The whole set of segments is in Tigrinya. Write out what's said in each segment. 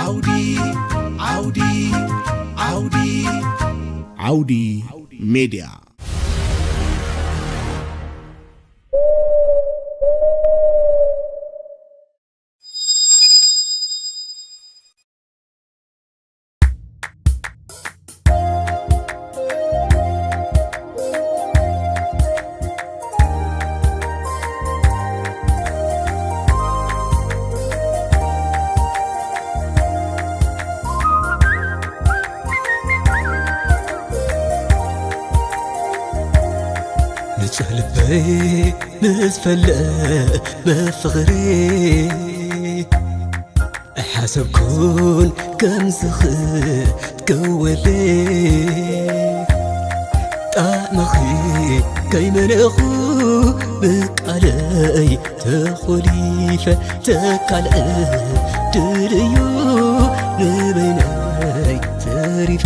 ዓውዲ ዓውዲ ዓውዲ ዓውዲ ሜድያ። ንጹህ ልበይ ምስ ፈለመ ፍቕሪ ኣይሓሰብኩን ከም ዝኽትከወለይ ጣዕምኺ ከይመነኹ ብቃለይ ተኾሊፈ ተካልእ ድልዩ ንበይነይ ተሪፈ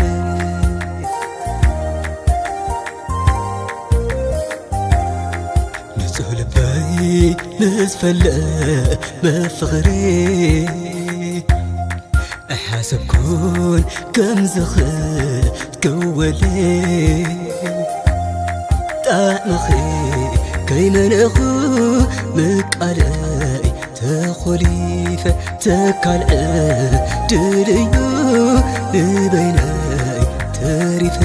ንጹህ ልበይ ምስ ፈለመ ፍቕሪ ኣይሓሰብኩን ከም ዝኽትከወለይ ጣዕምኺ ከይመነኹ ምቃለይ ተኾሊፈ ተካልእ ድልዩ ንበይነይ ተሪፈ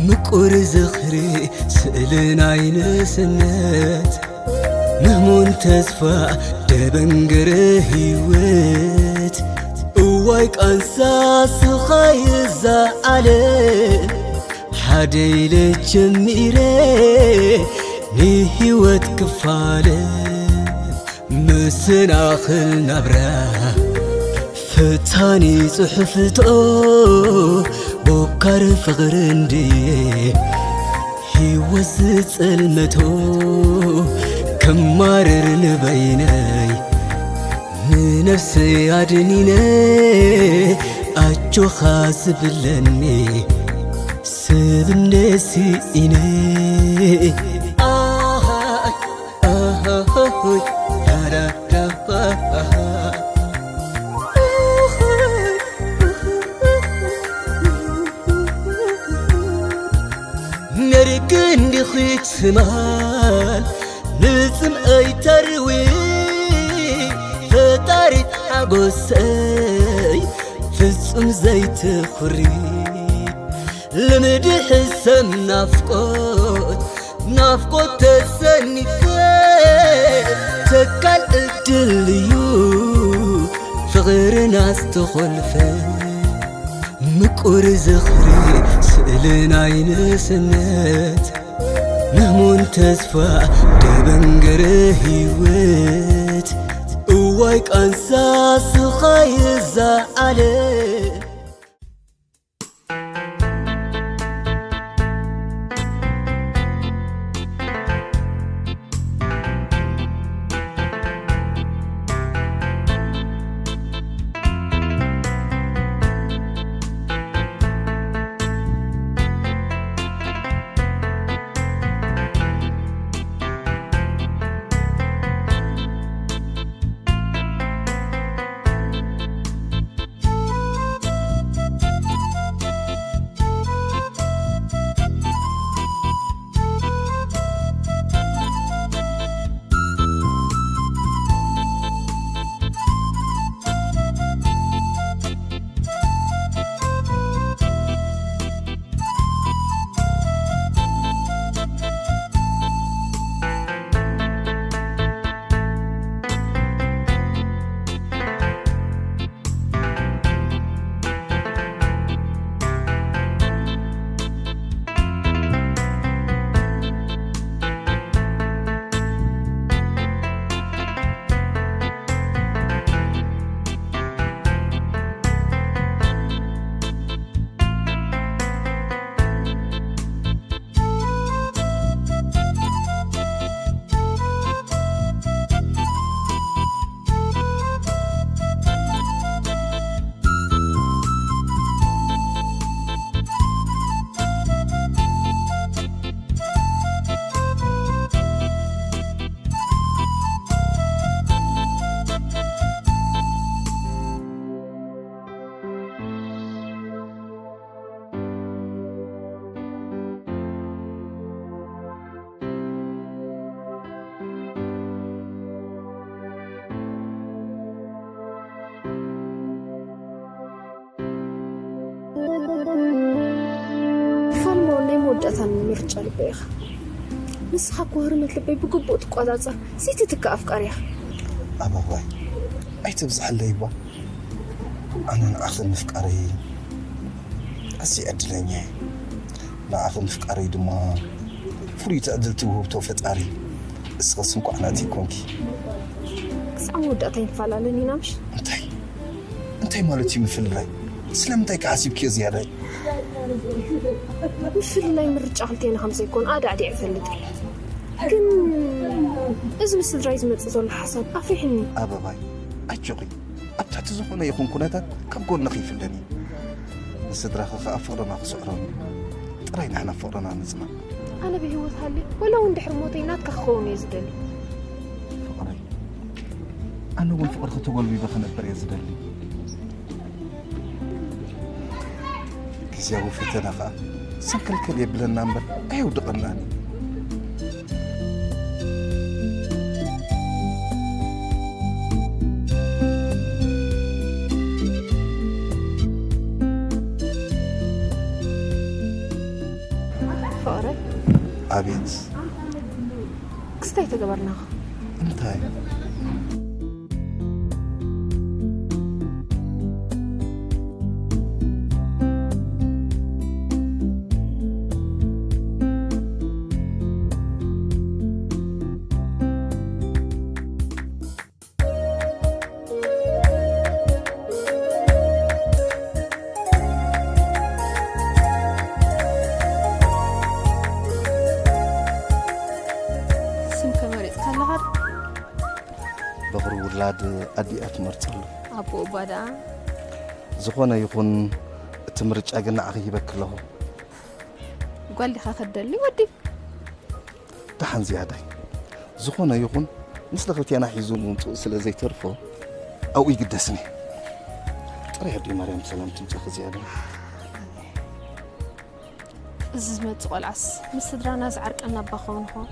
ምቁር ዝኽሪ ስእሊ ናይ ንእስነት ምህሙን ተስፋ ደበንገረ ህይወት እዋይ ቃንሳ ስኻይ እዛ ዓለም ሓደ ኢለ ጀሚረ ንህይወት ክፋለ መሰናኽል ናብራ ፈታኒ ጽሑፍቶ ቦካር ፍቕሪ እንድየ ህይወት ዝጸልመቶ ከማርር ንበይነይ ንነፍሰይ ኣድኒነ ኣጆኻ ዝብለኒ ስብነሲ ኢነ ኣሃ ኣሃ ሆይ ዳዳዳባ ነርክ እንዲኺ ትማል ንጽምኣይ ተርዊ ፈጣሪት ሓጎሰይ ፍጹም ዘይትኹሪ ልምዲ ሕሰም ናፍቆት ናፍቆት ተሰኒፈ ተካል ዕድል እዩ ፍቕርና ዝተኾልፈ ምቁር ዝኽሪ ስእሊ ናይ ንእስነት ምህሙን ተስፋ ደበንገረ ህይወት እዋይ ቃንሳ ስኻይ እዛ ዓለም መወዳእታን ምርጫ ልበይ ኢኻ። ንስኻ እኮ ህርመት ልበይ ብግቡእ ትቆጻጸር ዘይትትካእ ኣፍቃሪ ኢኻ። ኣበባይ፣ ኣይተብዝሓለይ እባ። ኣነ ንዓኺ ምፍቃረይ ኣዝየ ዕድለኛ እየ። ንዓኺ ምፍቃረይ ድማ ፍሉይ ትዕድልቲ ውህብቶ ፈጣሪ። እስኽስ እንኳዕ ናተይ ኮንኪ። ክሳዕ መወዳእታ ኣይንፈላለን ኢና ምሽ? እንታይ እንታይ ማለት እዩ ምፍልላይ? ስለምንታይ ከ ሓሲብክዮ ዝያዳይ? ምፍልላይ ምርጫ ክልቴና ከም ዘይኮነ ኣዳዕዲዐ እፈልጥ። ግን እዚ ምስ ስድራይ ዝመጽእ ዘሎ ሓሳብ ኣፍሪሕኒ። ኣበባይ፣ ኣጆኺ። ኣብ ትሕቲ ዝኾነ ይኹን ኩነታት ካብ ጎንኺ ይፍለን እዩ። ንስድራኺ ከኣ ፍቕርና ክስዕሮም እዩ። ጥራይ ንሕና ፍቕርና ንጽናዕ። ኣነ ብህይወት ሃልየ ወላ እውን ድሕሪ ሞተይ ናትካ ክኸውን እየ ዝደሊ። ፍቕረይ፣ ኣነ እውን ፍቕርኺ ተጎልቢበ ክነብር እየ ዝደሊ። ግዝያዊ ፈተና ኸኣ ሰንከልከል የብለና እምበር ኣየውድቐናን እዩ። ፍቕረይ። ኣቤት። ክስታይ ተገበርናኻ። እንታይ? ስም ከመሪጽካ ኣለኻ? በቕሪ ውላድ ኣዲኣ ትመርጸሉ። ኣቦ እባ ደኣ? ዝኾነ ይኹን፣ እቲ ምርጫ ግን ንዓኺ ሂበኪ ኣለኹ። ጓል ዲኻ ከደሊ ወዲ? ደሓን ዝያዳይ። ዝኾነ ይኹን፣ ምስሊ ክልቴና ሒዙ ምምጽኡ ስለ ዘይተርፎ፣ ኣብኡ ይግደስኒ። ጥራይ ኣደይ ማርያም ብሰላም ትምጻኺ ዝያዳይ። እዚ ዝመጽእ ቆልዓስ ምስ ስድራና ዝዓርቀና እባ ክኸውን ይኸውን?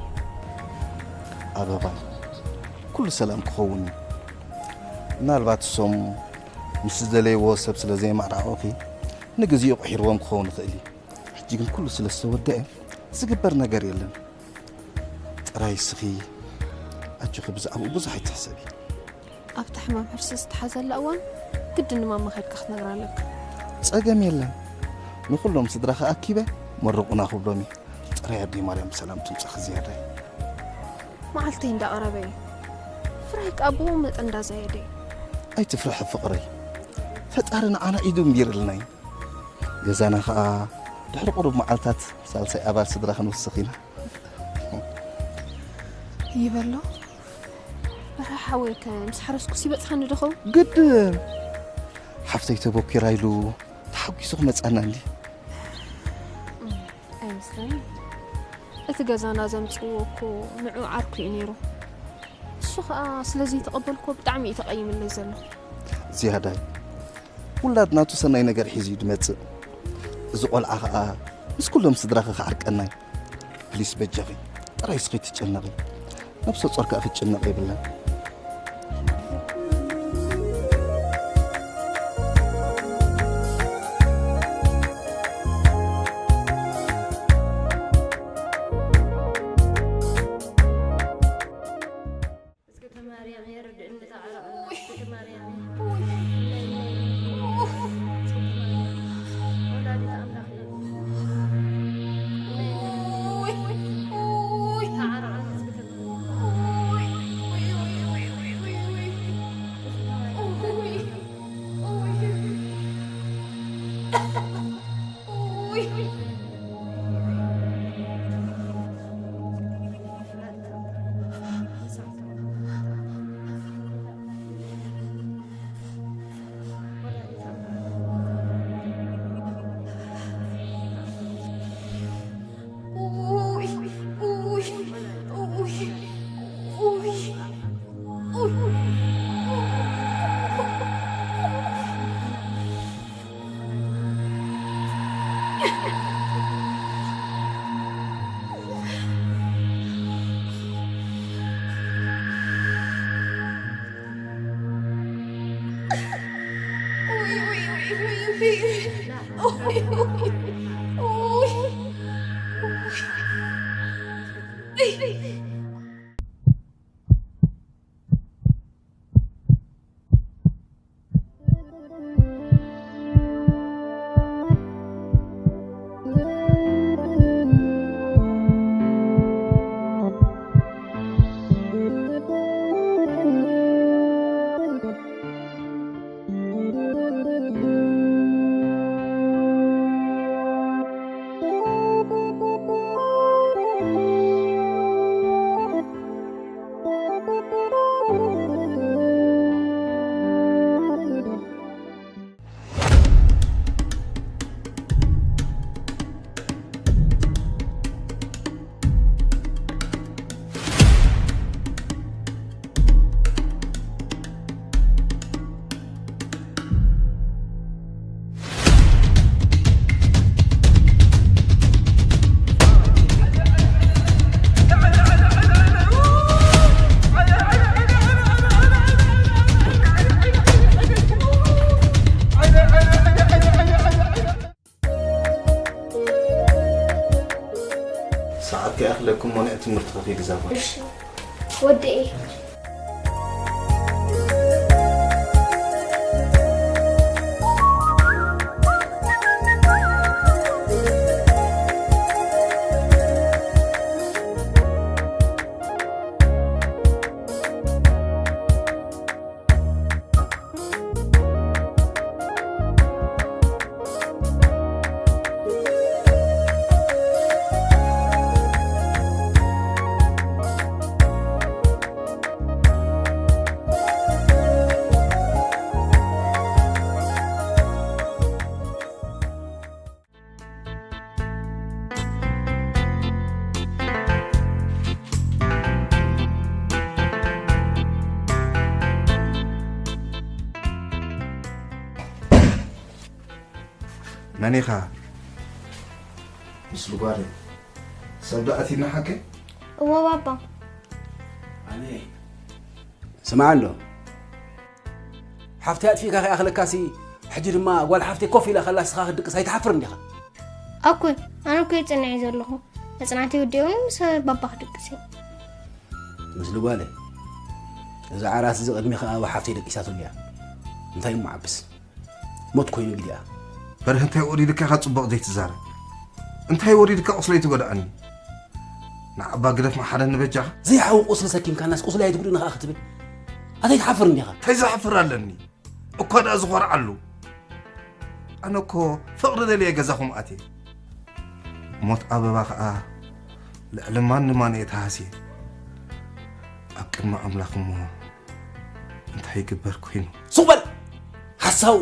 ኣበባይ፣ ኩሉ ሰላም ክኸውን እዩ። ምናልባት እሶም ምስ ዝደለይዎ ሰብ ስለ ዘየማዕራዑኺ ንግዜኡ ቅሒርዎም ክኸውን ይኽእል እዩ። ሕጂ ግን ኩሉ ስለ ዝተወደአ ዝግበር ነገር የለን። ጥራይ እስኺ ኣጆኺ ብዛዕባኡ ብዙሕ ኣይትሕሰቢ። ኣብታ ሕማም ሕርሲ ዝተሓዘላ እዋን ግድን ንማማ ከድካ ክትነግራ ኣለካ። ጸገም የለን። ንኹሎም ስድራኺ ኣኪበ መርቑና ክብሎም እየ። ጥራይ ኣደይ ማርያም ብሰላም ትምጻኺ ዝያዳይ። መዓልተይ እንዳቐረበ እዩ። ፍርሃይ ከኣ ብኡ መጠን እንዳዛየደ እዩ። ኣይትፍርሒ ፍቕረይ። ፈጣሪ ንዓና ኢዱ እምቢርልና እዩ። ገዛና ኸኣ ድሕሪ ቁሩብ መዓልታት ሳልሳይ ኣባል ስድራ ክንውስኽ ኢና። ይበሎ። በርሃ ሓወይከ ምስ ሓረስኩስ ይበጽሓኒ ዶ ኸውን? ግድን። ሓፍተይ ተበኲራ ኢሉ ተሓጒሱ ክመጻና እንዲ። ኣይመስለኒ። እቲ ገዛና ዘምጽእዎ እኮ ንዑ ዓርኩ እዩ ነይሩ። እሱ ኸኣ ስለ ዘይተቐበልክዎ ብጣዕሚ እዩ ተቐይምለይ ዘሎ። ዝያዳይ፣ ውላድ ናቱ ሰናይ ነገር ሒዙ እዩ ዝመጽእ። እዚ ቆልዓ ኸኣ ምስ ኩሎም ስድራኺ ክዓርቀና እዩ። ፕሊስ በጃኺ፣ ጥራይ እስኺ ትጨነቒ። ነብሰ ጾር ከኣ ክትጭነቕ የብላን። እዝግተ ማርያም የርድእኒ፣ ተዓረቕኒ። እዝግተ ማርያም ወላዲተ ኣምላኽ ተዓረቕኒ። እዝግተ ለኩም ሞኒዕ ትምህርቲ ከፊል ዛባ። እሺ ወደይ። መን ኢኻ? ምስሉ ጓለይ። ሰብ ደኣ ኣቲና ሓቀይ? እወ ባባ። ኣነ ስማዕ ኣሎ። ሓፍቲ ኣጥፊእካ ከይኣኽለካሲ፣ ሕጂ ድማ ጓል ሓፍቲ ኮፍ ኢላ ከላ ንስኻ ክትድቅስ ኣይትሓፍርን ዲኻ? ኣኮይ፣ ኣነ እኮ እየ ጸኒሐ ዘለኹ። መጽናዕቲ ወዲኦኒ ምስ ባባ ክድቅስ እየ። ምስሉ ጓለይ፣ እዚ ዓራት እዚ ቅድሚ ከኣ ሓፍተይ ደቂሳትሉ እያ። እንታይ እሞ ዓብስ? ሞት ኮይኑ ግዲኣ። በርህ እንታይ ወሪድካ ኢኻ ጽቡቕ ዘይትዛረብ? እንታይ ወሪድካ ቁስለይ ትጎድኣኒ? ንዓባ ግደፍ መሓረኒ በጃኻ። ዘይሓዊ ቁስሊ ሰኪምካናስ ቁስለይ ኣይትጉድእኒ ከኣ ክትብል? ኣተይ ትሓፍር እንዲኻ? እንታይ ዝሓፍር ኣለኒ? እኳ ደኣ ዝኾርዓሉ። ኣነ እኮ ፍቕሪ ደልየ ገዛኹም ኣትየ። ሞት ኣበባ ኸኣ ልዕሊ ማን ማን እየ ተሃስየ። ኣብ ቅድሚ ኣምላኽ እሞ እንታይ ይግበር ኮይኑ? ሱቕ በል! ሓሳዊ!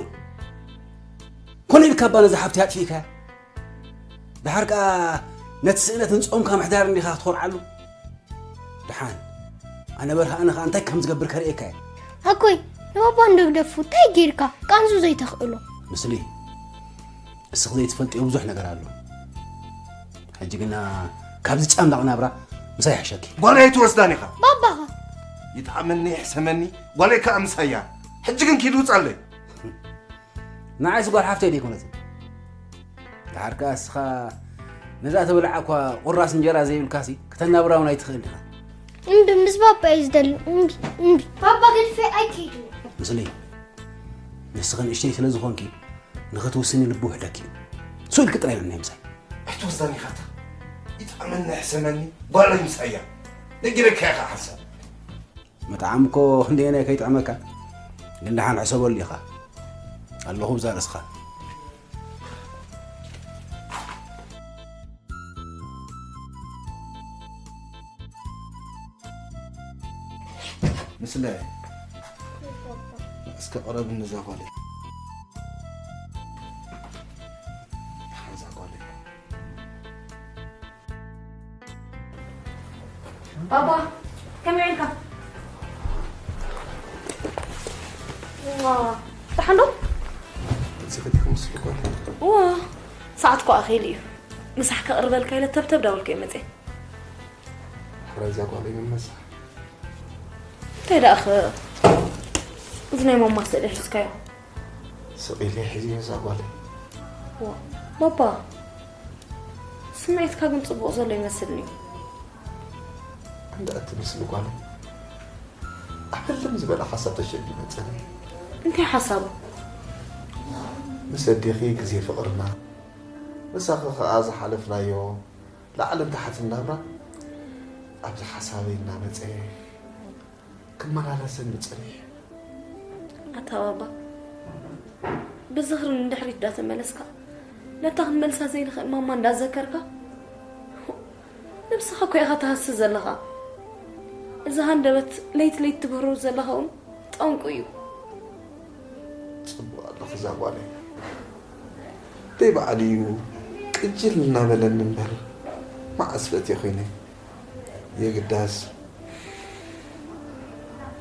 ኮነ ኢልካ እባ ነዛ ሓብቲ ኣጥፊእካያ? ደሓር ከኣ ነቲ ስእነትን ጾምካ ምሕዳርን ዲኻ ክትኾርዓሉ? ደሓን፣ ኣነ በርሃ ኣነ ኸኣ እንታይ ከም ዝገብር ከርእየካ እየ። ኣኮይ፣ ንባባ እንዶ ግደፉ፣ እንታይ ጌርካ? ቃንዙ ዘይተኽእሎ። ምስሊ፣ እስኺ ዘይትፈልጥዮ ብዙሕ ነገር ኣሎ። ሕጂ ግና ካብዚ ጨምላቕ ናብራ ምሳይ ይሕሸኪ። ጓለይ ኣይትወስዳን ኢኻ። ባባኻ። ይጥዓመኒ ይሕሰመኒ፣ ጓለይ ከኣ ምሳያ። ሕጂ ግን ኪድ ውጻለይ። ንዓይስ ጓል ሓፍተይ ደይኮነትን። ደሓር ከኣ እስኻ ነዛ ተበላዓ እኳ ቁራስ እንጀራ ዘይብልካሲ ከተናብራ እውን ኣይትኽእል ዲኻ። እምቢ፣ ምስ ባባ እዩ ዝደሊ። እምቢ፣ እምቢ። ባባ ገዲፈ ኣይከይድን። ምስሊ፣ ንስኺ ንእሽተይ ስለ ዝኾንኪ ንኽትውስኒ ልቡ ውሕደኪ እዩ። ስቕ ኢልኪ ጥራይ ምነይ ምሳይ። ኣይትወስዳኒ ኢኻ እታ። ይጥዓመኒ ይሕሰመኒ ጓለይ ምሳያ። ነጊረካ ኢኻ ሓሳብ። ምጥዓም እኮ ክንደየናይ ከይጥዕመካ፣ ግን ደሓን ሕሰበሉ ኢኻ። ኣለኹ ብዛ ርእስኻ። ምስለ እስከ ቅረብኒ እዛ ጓለይ። እዛ ጓለይ። ባባ፣ ከመይ ኢልካ? ዋ፣ ደሓን ዶ? እዚ ከዲኹም ስልኳ። ዋ፣ ሰዓት እኮ ኣኺሉ እዩ። ምሳሕ ከቕርበልካ ኢለ ተብተብ ዳበልኩ እየ መፅየ። ሕራይ እዛ ጓለይ መመሳ። እንታይ ደኣ ኸ እዚ ናይ ማማ ስእሊ ሒዝካዮ? ስቕ ኢለ ሒዘዮ እዛ ጓለይ። ዋ፣ ባባ፣ ስምዒትካ ግን ጽቡቕ ዘሎ ይመስልኒ። እንዳ እቲ ምስሊ ጓለይ፣ ኣብ ህልም ዝበለ ሓሳብ ተሸቢበ ጸኒሐ። እንታይ ሓሳብ? ምስ ኣዴኺ ግዜ ፍቕርና፣ ምሳኺ ኸኣ ዝሓለፍናዮ ላዕልን ታሕትን ናብራ ኣብዚ ሓሳበይ እናመጸ ክመላለሰኒ ጸኒሑ። ኣታ ባባ፣ ብዝኽሪ ንድሕሪት እንዳተመለስካ፣ ነታ ክንመልሳ ዘይንኽእል ማማ እንዳዘከርካ፣ ነብስኻ እኮ ኢኻ ትሃሲ ዘለኻ። እዚ ሃንደበት ለይቲ ለይቲ ትብህሮ ዘለኻ እውን ጠንቁ እዩ። ጽቡቕ ኣለኺ እዛ ጓለይ። ደይ በዓል እዩ ቅጅል እናበለኒ እምበር፣ መዓስ ፈትየ ኮይነ። የግዳስ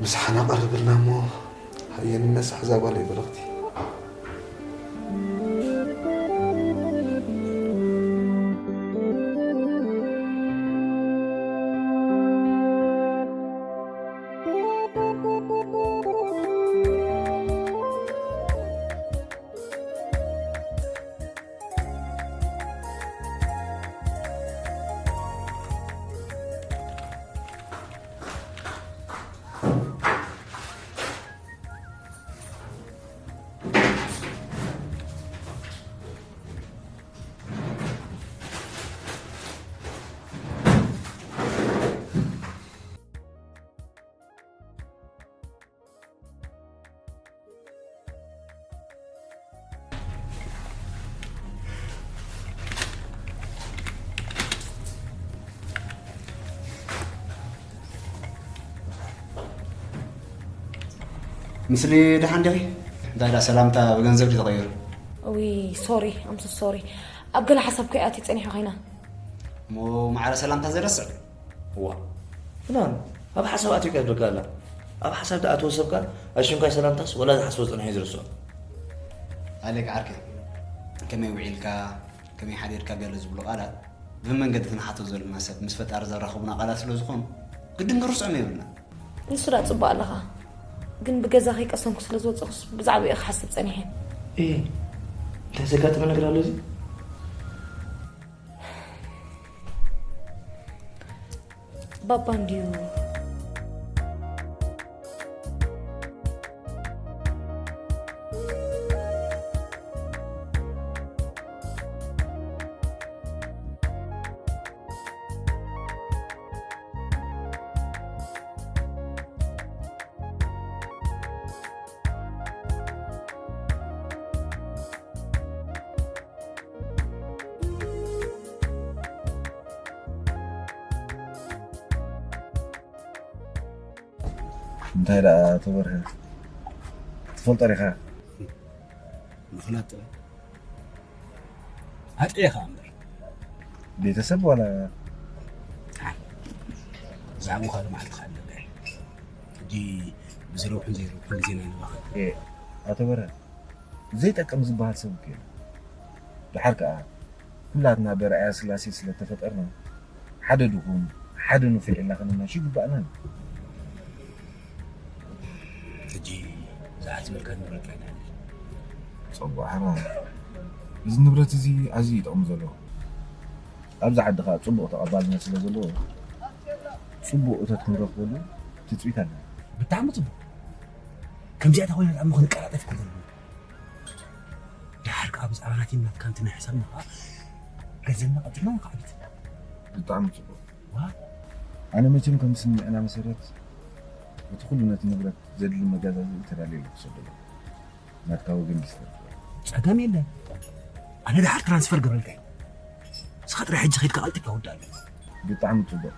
ምሳሕና ቀርብልና እሞ፣ ሃየ ንነሳሕ እዛ ጓለይ በረኽቲ። ምስሊ ደሓን ዲኺ? እንታይ ደኣ ሰላምታ ብገንዘብ ድዩ ተቐይሩ? ውይ ሶሪ፣ ኣምሶ ሶሪ። ኣብ ገለ ሓሳብ ከይኣትዩ ጸኒሑ ኸይና። እሞ ማዕረ ሰላምታ ዘረስዕ? እዋ ፍናን፣ ኣብ ሓሳብ ኣትዩካ ይብለካ ኣላ። ኣብ ሓሳብ ተኣትዎ ሰብካ ኣሽንኳይ ሰላምታስ ወላ ዝሓስቦ ዝጸንሐ እዩ ዝርስዖ። ኣሌክ ዓርከይ፣ ከመይ ውዒልካ፣ ከመይ ሓዲርካ ገለ ዝብሉ ቃላት ብመንገዲ ትንሓቶ ዘለና ሰብ ምስ ፈጣሪ ዘራኽቡና ቃላት ስለ ዝኾኑ ግድን ክንርስዖም የብልና። ንሱ ዳ ጽቡቕ ኣለኻ፣ ግን ብገዛ ከይቀሰንኩ ስለ ዝወጸኹስ ብዛዕባ እዩ ክሓስብ ጸኒሐ። እ እንታይ ዘጋጠመ ነገር ኣሎ እዚ? ባባ እንድዩ። እንታይ ደኣ ተበርሀ ትፈልጦ ዲኻ? ምኽናት ኣጥዕኻ እምበር ቤተሰብ ዋላ ዛዕባኻ ልማዕልትኻ ኣለካ ሕጂ ብዝረብሑን ዘይረብሑን ግዜና ንባኸ ኣቶ በርሀ ዘይጠቅም ዝበሃል ሰብ እኮ የለን። ድሓር ከኣ ኩላትና በርኣያ ስላሴ ስለ ተፈጠርና ሓደ ድኹም ሓደ ንፉዕ ኢልና ክንናሽ ይግባእና። ሕጂ ዝሓስበልካ ንብረት ኣይናለ ጸዋዕራ እዚ ንብረት እዚ ኣዝዩ ይጠቕሙ ዘለዎ ኣብዚ ዓዲ ከዓ ጽቡቕ ተቐባልነት ስለ ዘለዎ ጽቡቕ እቶት ክንረኽበሉ ትጽቢት ኣለና። ብጣዕሚ ጽቡቕ። ከምዚኣታ ኮይና ጣዕሚ ክንቀላጠፍ ይኮን ዘለዎ። ድሓር ከዓ ብዛዕባ ናተይን ናትካን እቲ ናይ ሕሳብና ከዓ ገንዘብና ቀልጢፍና ንክዓብት። ብጣዕሚ ጽቡቕ። ዋ ኣነ መቸም ከም ስምዕና መሰረት እቲ ኩሉ ነቲ ንብረት ዘድሊ መጋዛዚ ተዳልየ ኣለኩ ሰደሎ ናትካ ወገን ይስተርፍ። ጸገም የለን። ኣነ ድሓር ትራንስፈር ገብረልካ እዩ። ንስኻ ጥራይ ሕጂ ከይድካ ቀልጢፍካ ውዳእ ኣለካ። ብጣዕሚ ጽቡቕ።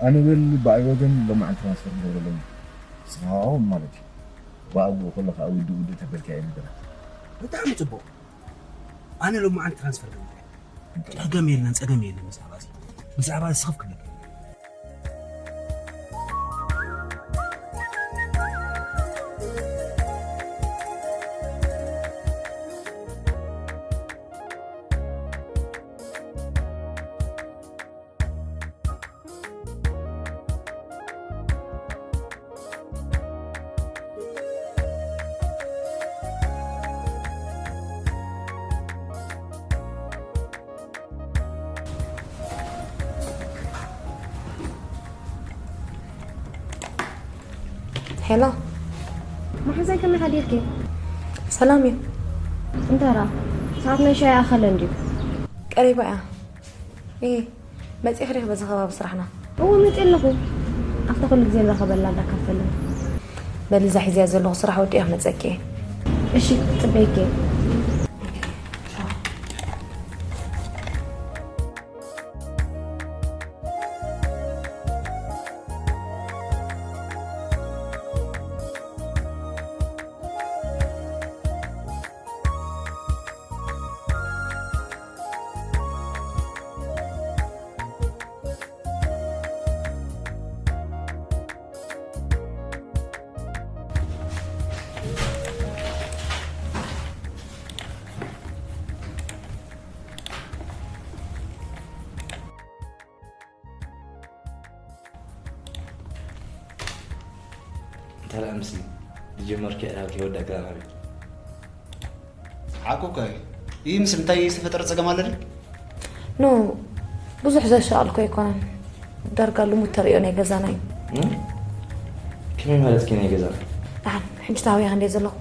ኣነ በል ብኣይ ወገን ሎማዓንቲ ትራንስፈር ንገብረሎም እዩ። ንስኻ ከኣ ማለት እዩ። ብኣግኡ ከሎ ከኣ ውድእ ውድእ ተበልካዮ ነገራት። ብጣዕሚ ጽቡቕ። ኣነ ሎማዓንቲ ትራንስፈር ገብረልካ። ጸገም የለን፣ ጸገም የለን። ብዛዕባ እዚ ብዛዕባ እዚ ስኽፍ ክብለካ ሄሎ መሓዛይ ከመይ ሓዲርኪ? ሰላም እዩ። እንተራ ሰዓት ናይ ሻይ ኣኸለ እንድዩ። ቀሪባ እያ። እ መፂእኺ ዲኺ በዚ ከባቢ ስራሕና? እወ መፂእ ኣለኹ። ኣብታ ኩሉ ግዜ ንራኸበላ እንዳካፈልን። በሊ እዛ ሒዘያ ዘለኹ ስራሕ ወዲአ ክመፀኪ እየ። እሺ ፅበይኪ እየ። እንተ ደኣ ምስቲ ዝጀመርክዮ ዕላል ከይወዳእክላ ናበይ? ሓቁ እኮ እዩ። ይህ ምስል እንታይ ዝተፈጠረ ጸገም ኣሎ ድዩ? ኖ ብዙሕ ዘሻቐልኩ ኣይኮነን። ዳርጋ ልሙድ ተርእዮ ናይ ገዛና እዩ። እም? ከመይ ማለትኪ ናይ ገዛና? ደሓን ሕጂ ተሃውየ ክንደይ ዘለኹ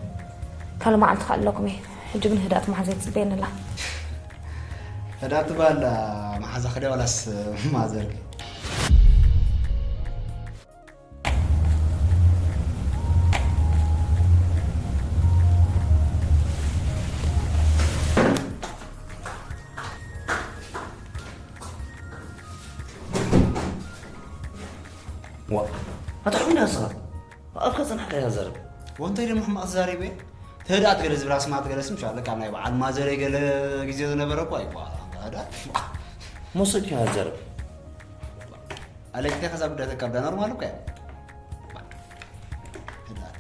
ካልእ መዓልቲ ከኣለኩም እየ። ሕጂ ግን ህድኣት መሓዘይ ትጽበየኒ ኣላ። ፈዳቲ ባላ መሓዛ ክደ ዋላስ ማዘርኪ? ዋ ኣታ ሑና ስኻ ኣብካ ጽናሕካ ያዘርብ ወንታይ ደሞ ሕማቕ ትዛረብ እየ። ተህድኣት ገለ ዝብላ ስማት ገለ ስም ሻለቃ ናይ በዓል ማዘረይ ገለ ግዜ ዝነበረ እኳ እዩ። ዋ፣ ተህድኣት። መውሰድካ ዘረብ ኣለኪ ከዛ ጉዳይ ተካብዳ ኖርማል እኮ እያ። ተህድኣት።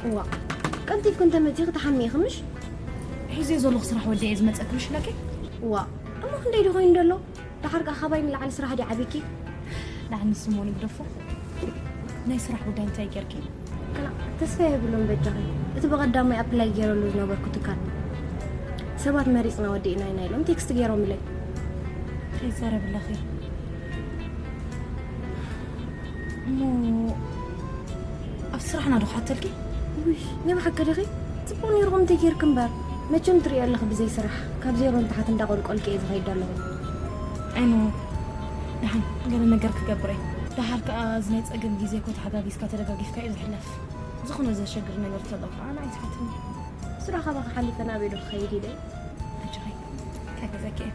እዋ፣ ቀልጢፍኩ እንተመጺኺ ትሓሚ ኢኺ ምሽ? ሒዘዮ ዘለኹ ስራሕ ወዲአ እየ ዝመፀኪ ምሽ ኢለኪ። እዋ፣ እሞ ክንደይ ዶ ኮይኑ ደሎ? ደሓር ከኣ ካባይ ንላዕሊ ስራሕ ድዩ ዓብይኪ? ንዓኒ ስሞ ንግደፎ። ናይ ስራሕ ጉዳይ እንታይ ጌርኪ? ከላ፣ ተስፋ የብሉን በጃኺ። እቲ ብቐዳማይ ኣፕላይ ገይረሉ ዝነበርኩ ትካል ሰባት መሪፅና ወዲእና ኢና ኢሎም ቴክስት ገይሮምለይ። ከይዛረብለኺ። እሞ ኣብ ስራሕና ዶ ክሓተልኪ? ውይ፣ ናይ ብሓቂ ዲኺ? ጽቡቕ ነይርኩም እንተጌርክ እምበር። መቸም ትሪኦ ኣለኺ ብዘይ ስራሕ ካብ ዜሮ ንታሕቲ እንዳቆልቆልኪ እየ ዝኸይድ ኣለኹ። ኣይኖ፣ ደሓን ገለ ነገር ክገብር እየ። ደሓር ከኣ እዚ ናይ ጸገም ግዜ እኮ ተሓጋጊዝካ ተደጋጊፍካ እዩ ዝሕለፍ። ዝኾነ ዘሸግር ነገር ተሎ ከኣ ንዓይ ትሓትኒ። ስራሕ ካባኺ ሓሊፈ ናበይ ዶ ክኸይድ ኢለ? ኣጆኺ፣ ክሕግዘኪ እየ።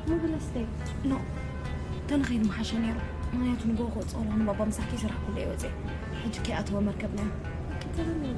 ሙግለስ ደይ? ኖ፣ ተንኸይድ ምሓሸ ነይሩ። ምኽንያቱ ንጎ ክወፅኦ ኣለኹ ንባባ ምሳሕ ከይሰራሕኩሉ እየ ወፅየ። ሕጂ ከይኣተወ መርከብና እዩ።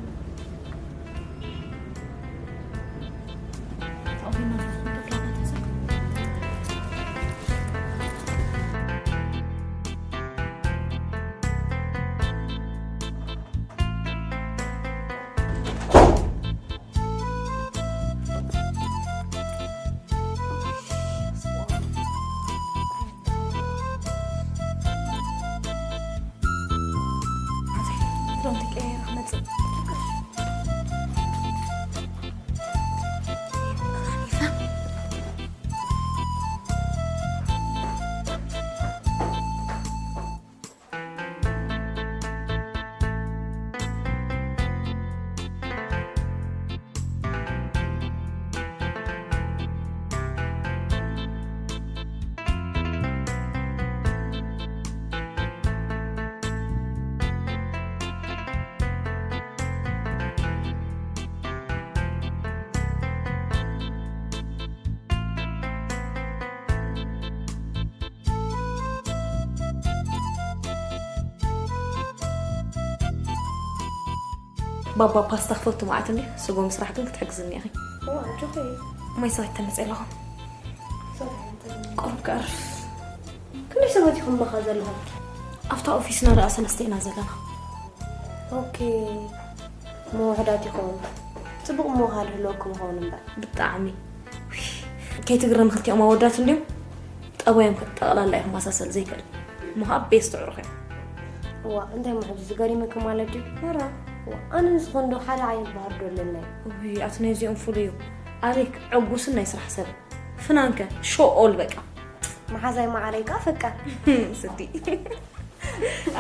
ባባ ፓስታ ክፈቱ መዓት እንዲ ስጎ ምስራሕ ግን ክትሕግዝኒ ኢኺ። ዋ፣ ጆኸይ። ማይ ሰዋይ ተመፅእ ኣለኹ። ቁሩብ ክዕርፍ። ክንደይ ሰባት ኢኹም መኻ ዘለኹም? ኣብታ ኦፊስና ደኣ ሰለስተ ኢና ዘለና። ኦኬ። ምውሕዳት ኢኹም። ፅቡቕ ምውሃድ ህልወኩም ይኸውን እምበር። ብጣዕሚ። ከይትግረሚ ክልቲኦም ኣወዳት እንዲዮም ጠባዮም ጠቕላላ እዮም ማሳሰል ዘይክእል። እሞ ከዓ ቤስት ኣዕሩኽ እዮም። እዋ እንታይ እሞ ሕጂ ዝገሪመኪ ማለት ድዩ? መራ። እዋ ኣነ ንስኹን ዶ ሓደ ዓይነት ባህሪ ዶ ኣለና እዩ? ውይ ኣቲ ናይ እዚኦም ፍሉይ እዩ። ኣሌክ ዕጉስን ናይ ስራሕ ሰብን። ፍናንከ ሾኦል በቃ። መሓዛይ መዓረይ ከዓ ፈቃር። ስዲ።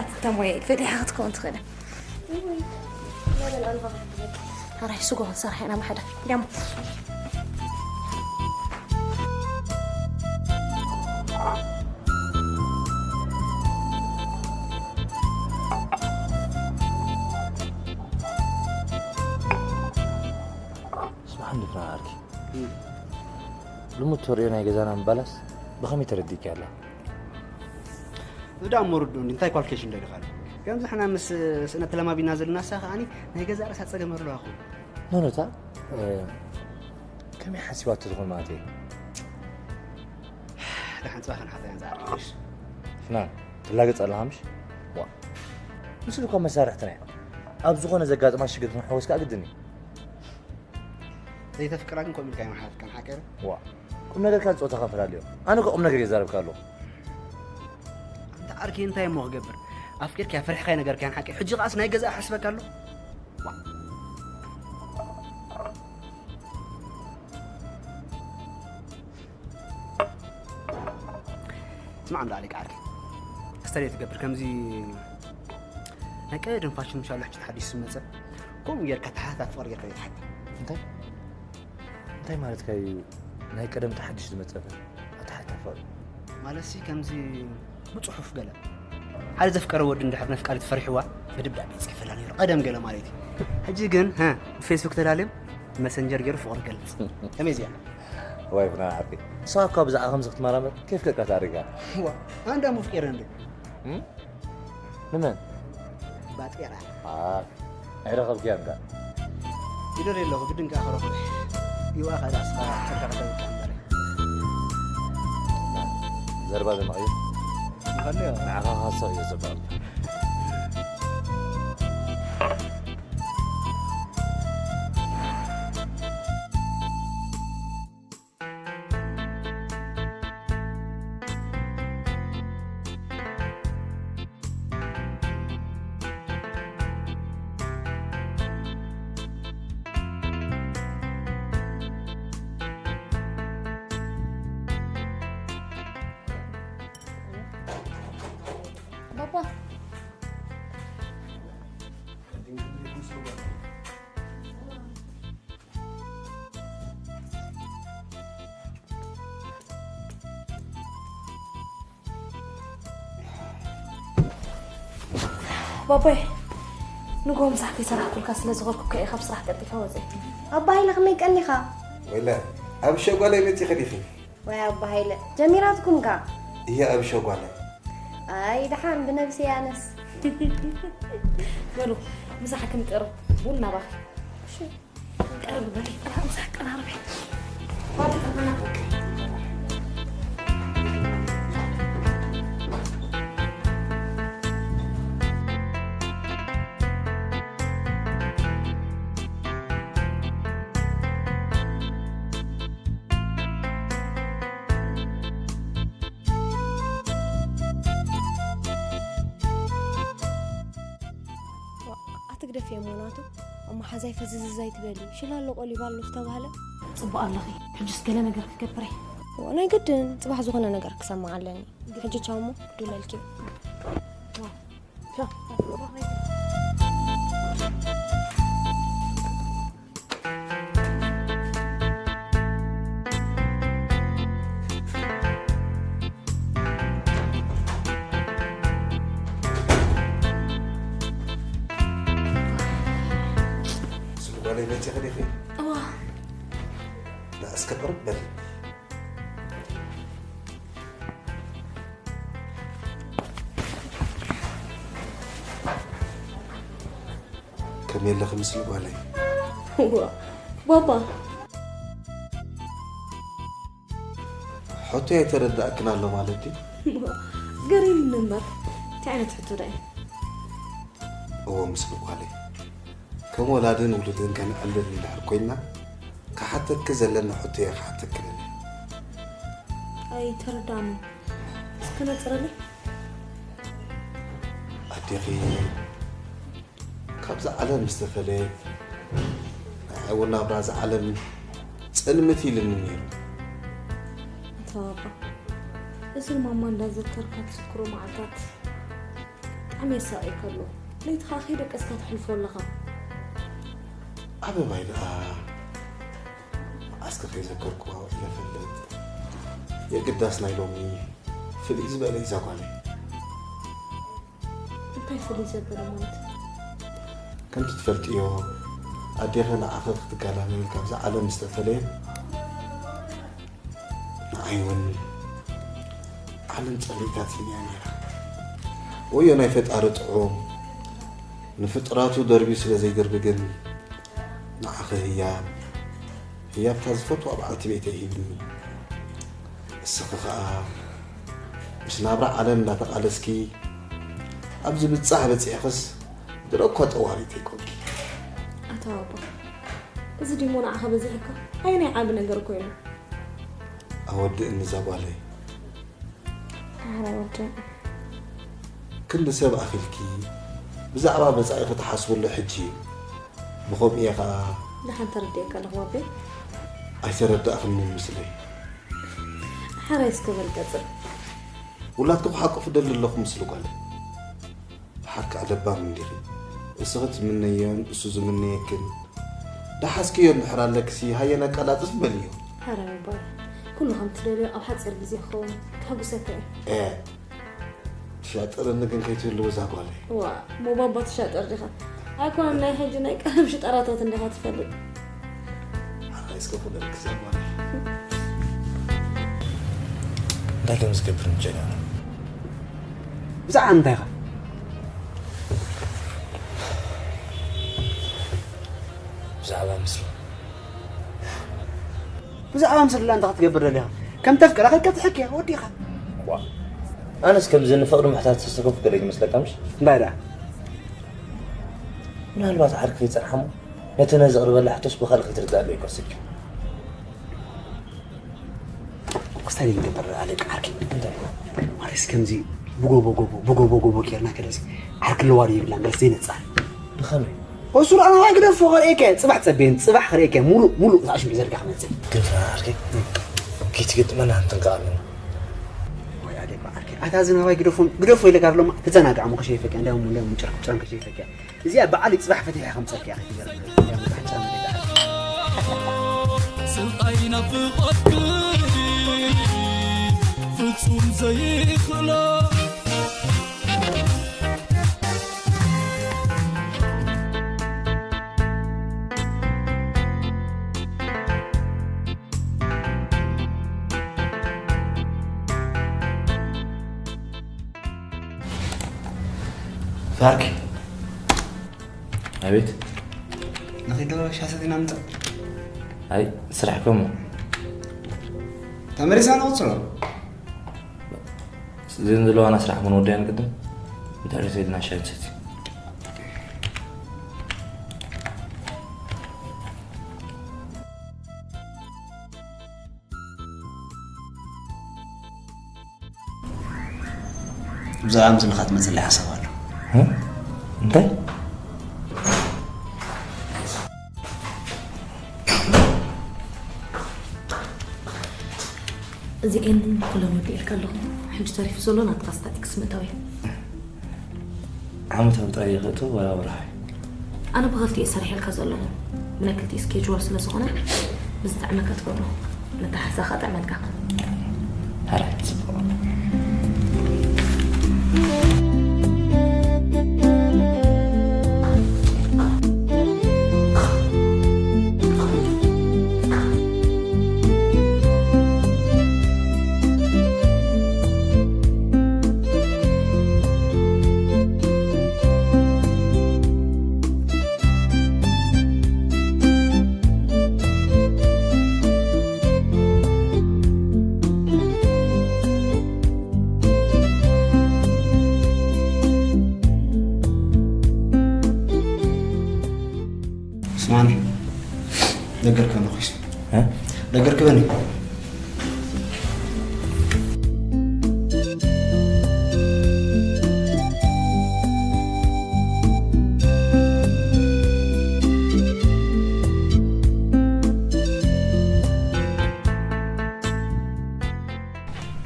ኣቲ ተሞየ ፈሊሓ ክትከውን ትኽእል። ኣራይ ስጎ ክንሰርሕ ኢና ማሕዳ ዳሞ። ስብሓን ድፍና ዓርኪ ልሙድ ተርእዮ ናይ ገዛና ምባላስ ብኸመይ ተረዲእኪ ኣላ? እዚ ደኣ እሞ ርድኡኒ እንታይ ኳልኬሽን ደሊኻ ኣሎ ከምዚ ሕና ምስ ስእነት ተለማቢና ዘለና ሳ ከዓኒ ናይ ገዛ ርእሳ ጸገም ኣለዋ ኹ ኖኖታ ከመይ ሓሲባቶ ዝኾን ማለት እየ ደሓን ጽባሕ ክንሓታ ኢና ዝዓርፍ ፍናን ትላገጽ ኣለኻ ምሽ ዋ ምስሉ እኳ መሳርሕትና እያ ኣብ ዝኾነ ዘጋጥማ ሽግር ክንሕወስ ከዓ ግድን እዩ ዘይተፍቅራ ግን ከምኡ ኢልካ ይመሓትካ ንሓቀረ ዋ ቁም ነገርካን ጸወታኻን ፈላልዮ። ኣነ እኮ ቁም ነገር እየ ዝዛረብካ ኣለኹ። ኣንታ ዓርከይ፣ እንታይ እሞ ክገብር? ኣፍቂርካያ ፈሪሕካያ ነገርካያን ሓቂ። ሕጂ ከኣስ ናይ ገዛእ ክሕስበካ ኣሎ? ዋእ። ስማዕ እንዳ ኣሌክ ዓርከይ፣ ክስተርየ ትገብር ከምዚ ናይ ቀደም ፋሽን ምሻሉ ሕጂ ተሓዲሱ ዝመጸ፣ ከምኡ ጌርካ ተሓታት ፍቕሪ ጌርካ ዘይትሓታ። እንታይ? እንታይ ማለትካ እዩ? ናይ ቀደም ተሓዲሱ ዝመጸ ኣተሓታ ፍቕሪ? ማለትሲ ከምዚ ብጽሑፍ ገለ። ሓደ ዘፍቀረ ወዲ እንድሕር ነፍቃሪት ፈሪሕዋ ብደብዳቤ ይጽሕፈላ ነይሩ። ቀደም ገለ ማለት እዩ። ሕጂ ግን፣ ሀ፣ ብፌስቡክ ተላልዮም መሰንጀር ገይሩ ፍቕሪ ገልጽ። ከመይ እዚኣ? ዋይ ፍናን ዓርከይ። ንስኻ እኳ ብዛዕባ ከምዚ ክትመራመር ከይፍለጥካ ተኣሪጋ። ዋ፣ ኣንዳ ሙፍቂረ እንዴ? እም? ንመን? ባጤራ። ኣ፣ ኣይረኸብክያን ከ? ይደልየ ኣለኹ፣ ግድን ከኣ ክረኽቦ። ይዋ ኸኣ ንስኻ ከርካ ከተብቅዕ እምበር። ዘረባ ዘማዕዮ። ይኸልዮ። ንዓኻ ክሃስቕ እየ ዘበል። ባባ። ባባይ፣ ንግሆ ምሳሕ ከይሰራሕኩልካ ስለ ዝኸድኩ እየ ካብ ስራሕ ቀልጢፈ ወፅየ። ኣባ ሃይለ ከመይ ቀኒኻ? ወይለ፣ ኣብ ሸጓለይ መፂኺ ዲኺ? ወይ ኣባ ሃይለ፣ ጀሚራትኩም ከ? እየ ኣብ ሸጓለይ። ኣይ፣ ደሓን ብነብሲ ያነስ። በሉ፣ ምሳሕ ክንጥር፣ ቡን ናባኺ። እሺ። ቀርብ በሊ፣ ምሳሕ ቀራርቢ። ኣትግደፍዮ እሞ ናቱ፣ ኣብ መሓዛይ ፈዝዝዝ ኣይትበሊ፣ ሽላ ኣሎ ቆሊባ ኣሎ ዝተባህለ። ጽቡቕ ኣለኺ፣ ሕጅስ ገለ ነገር ክገብር እየ። እዎ፣ ናይ ግድን ጽባሕ ዝኾነ ነገር ክሰምዕ ኣለኒ። ሕጂ ቻው እሞ፣ ክድውለልኪ እዩ። ቻው። ስልኳ ላይ መቼ ከዴ? እዋ። ላ እስከ ቅርብ በል። ከመይ ኣለኺ ምስሊ ጓለይ? እዋ፣ ባባ። ሕቶይ ኣይተረዳእክን ኣሎ ማለት ድዩ? ገሪሙኒ እምበር፣ እንታይ ዓይነት ሕቶ ደኣ እዩ? እዎ፣ ምስሊ ጓለይ። ከም ወላድን ውሉድን ከነዕልል እንድሕር ኮይንና፣ ክሓተኪ ዘለኒ ሕቶ እየ ክሓተኪ ደልየ። ኣይተረዳእንን። እስከ ነጽረለይ። ኣዴኺ ካብዛ ዓለም ምስ ተፈለየት፣ ንዓይ እውን ናብራ እዛ ዓለም ጽልምት ኢልኒ ነይሩ። ኣታ ባባ፣ እዚ ማማ እንዳዘከርካ ትዝክሮ መዓልታት ብጣዕሚ የሳቕየካ ኣሎ። ለይቲ ኸኣ ከይደቀስካ ተሕልፎ ኣለኻ። ኣበባይ ደኣ መዓስከ ከይዘከርኩዋ ውዒለ እፈልጥ። የግዳስ ናይ ሎሚ ፍልይ ዝበለ እዩ እዛ ጓለይ። እንታይ ፍልይ ዘበለ ማለት? ከምቲ ትፈልጥዮ፣ ኣዴኺ ንዓኺ ክትጋላመል ካብዛ ዓለም ምስ ተፈለየት፣ ንዓይ እውን ዓለም ጸሊእታትኒ እያ ነይራ። ወዮ ናይ ፈጣሪ ጥዑም፣ ንፍጡራቱ ደርብዩ ስለ ዘይድርቢ ግን፣ ንዓኺ ህያብ፣ ህያብታ ዝፈትዋ በዓልቲ ቤተይ ሂብኒ። እስኺ ኸኣ ምስ ናብራ ዓለም እንዳተቓለስኪ፣ ኣብዚ ብጻሕ በጺሕኽስ፣ ድሮ እኳ ጠዋሪት ኣይኮንኪ። ኣታ ባባ፣ እዚ ድሞ ንዓኻ በዚሕካ ኣየናይ ዓቢ ነገር ኮይኑ? ወድእኒ እዛ ጓለይ። ኣረ ወድእ። ክንዲ ሰብ ኣኺልኪ ብዛዕባ መጻኢኺ ትሓስብሉ ሕጂ እዩ። ብኸምኡ እየ ኸኣ። ደሓን ተረዲኤካ ኣለኹ ባቢ። ኣይተረዳእኽንን ምስለይ። ሓራይ እስከ በል ቀጽል። ውላድኪ ክሓቁፍ እደሊ ኣለኹ ምስሊ ጓለይ። ብሓቂ ለባም እንዲኺ። እስኺ ትምነዮን እሱ ዝምነየክን። ደሓስክዮ እንድሕር ኣለክሲ ሃየ ነቀላጥፍ በልዮ። ሓራይ ባቢ። ኩሉ ከም ትደልዮ ኣብ ሓጺር ግዜ ክኸውን። ከሕጉሰካ እየ። ኤ። ትሻጠረኒ ግን ከይትህልው እዛ ጓለይ። ዋ፣ ሞባባ ትሻጠር ዲኻ? ኣይኮነን ናይ ሕጂ ናይ ቀደም ሽጠራታት እንዲኻ ትፈልጥ። ሓራይ እስከ ኩለልክ እዛ ጓለይ። እንታይ ከም ዝገብር ምጨና። ብዛዕባ እንታይ ኢኻ? ብዛዕባ ምስሉ። ብዛዕባ ምስላ እንታይ ክትገብር ደሊኻ? ከም ተፍቅራ ከይካ ትሕክያ ወዲኻ። ዋ፣ ኣነስ ከምዚ ንፍቕሪ ምሕታት ዝተከፍከለ ይመስለካ ምሽ? እንታይ ደኣ? ምናልባት ዓርኪ ይጸንሓሞ ነቲ ነዚ ቅርበላ ሕቶስ ብኻልእ ክትርዳእ ኣለዎ ይኮስኪ። ክስታይ ንገብር ኣለቃ ዓርኪ። እንታይ? ማለትስ ከምዚ ብጎቦ ጎቦ፣ ብጎቦ ጎቦ ጌርና ከለሲ ዓርኪ ኣለዋ ድዩ ይብላን ገለስ ዘይነጻር። ብኸመይ? እሱ ደኣ ናባይ ግደፎ፣ ከርእየካ እየ። ጽባሕ ጸበየን፣ ጽባሕ ከርእየካ እየ። ሙሉእ፣ ሙሉእ እዛ ሽምዒ ዘርጋ ክመጽእ። ግን ፍራ ዓርከይ፣ ከይትገጥመና ክንጥንቀቕ ኣለና። ወይ ኣደባ ዓርከይ፣ ኣታ እዚ ናባይ ግደፎ፣ ግደፎ ኢለካ ኣለማ፣ ተዘናግዓ እሞ ከሸይፈካ፣ እንዲያውም፣ እንዲያውም ጭራም፣ ጭራም ከሸይፈካ። እዚኣ በዓል ጽባሕ ፈቲሐ ከምጸልካ እያ፣ ከይትገርም። እያ መብራህት ጫማ ደጋ ዓርከይ። ስቓይ ናፍቖትኪ ፍጹም ዘይኽእሎ። ዛርኪ። ኣቤት። ንኺዶ ሻሰ ዜና ምጻእ። ኣይ፣ ስራሕ ከምኡ። ተመሪሳ ንቕጽሎ። እዘን ዘለዋና ስራሕ ክንወደያ ንቅድም። እንድሕር ዘይልና ሻሂ ንሰቲ። ብዛዕባ ምስልኻ ትመፅለይ ሓሳብ ኣሎ። እ? እንታይ? እዚኤን ኩለን ወዲኤልካ ኣለኹ። ሕጂ ተሪፉ ዘሎ ናትካ ስታቲክስ ምእታው እዩ። ዓመታዊ ጥራይ ይኸእቶ ዋላ ወርሓዊ? ኣነ ብኽልቲኡ እየ ሰሪሐልካ ዘለኹ። ብናይ ክልቲኡ ስኬጅዋል ስለ ዝኾነ ብዝጥዕመካ ትገብሮ። መተሓሕዛኻ ጥዕመልካ። ሕራይ፣ ጽቡቕ። ስማኒ፣ ደገር ከበኒ ኹይስ። እ? ደገር ከበኒ።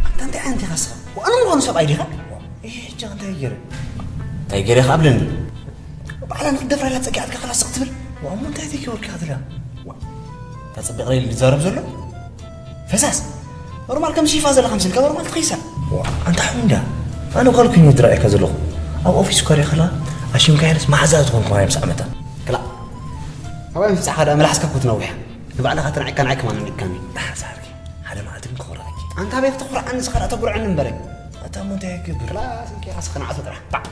ኣንታ እንታይ ዓይነት ኢኻ ንስኻ? ኣነ ምዃኑ ሰብኣይ ዲኻ? እየ፣ ሕጂ እንታይ ገይረ? እንታይ ገይረ ኢኻ ኣብለኒ? ባዕላ ንክትደፍራ ኢላ ጸጊዓትካ ከላ ስቕ ትብል? ዋእ፣ እሞ እንታይ ተገይሩልካ ትብላ? ዋእ፣ እንታይ ጽብቕ ኢለ ዝዛረብ ዘሎ? ፈሳስ! ኖርማል ከም ሺፋ ዘለኻ ምስልካ ኖርማል ትኸይሳ። ዋእ፣ ኣንታ ሓው እንዳ፣ ኣነ ጓል ኮይነ ዝረኣየካ ዘለኹ። ኣብ ኦፊስ እኳ ሪኣ ከላ፣ ኣሽምካ ኢለስ መሓዛ ዝኾንኩ ማርያም ምስ ዓመታ። ክላእ። ኣባይ ምፍጻሕካ ደኣ መላሓስካ እኮ ትነውሕ። ንባዕልኻ ተናዒካ ንዓይ ከማን ንድካሚ። ደሓን ሳርኪ፣ ሓደ መዓልቲ ግን ክኾርዓኪ። ኣንታ ኣበይ ክተኹርዓኒ፣ ንስኻ ደኣ ተጉርዐኒ እምበረ። ኣታ እሞ እንታይ ይገብር? ክላስ እንኪ ዓስኺ ንዓሶ ጥራሕ። ባዕ።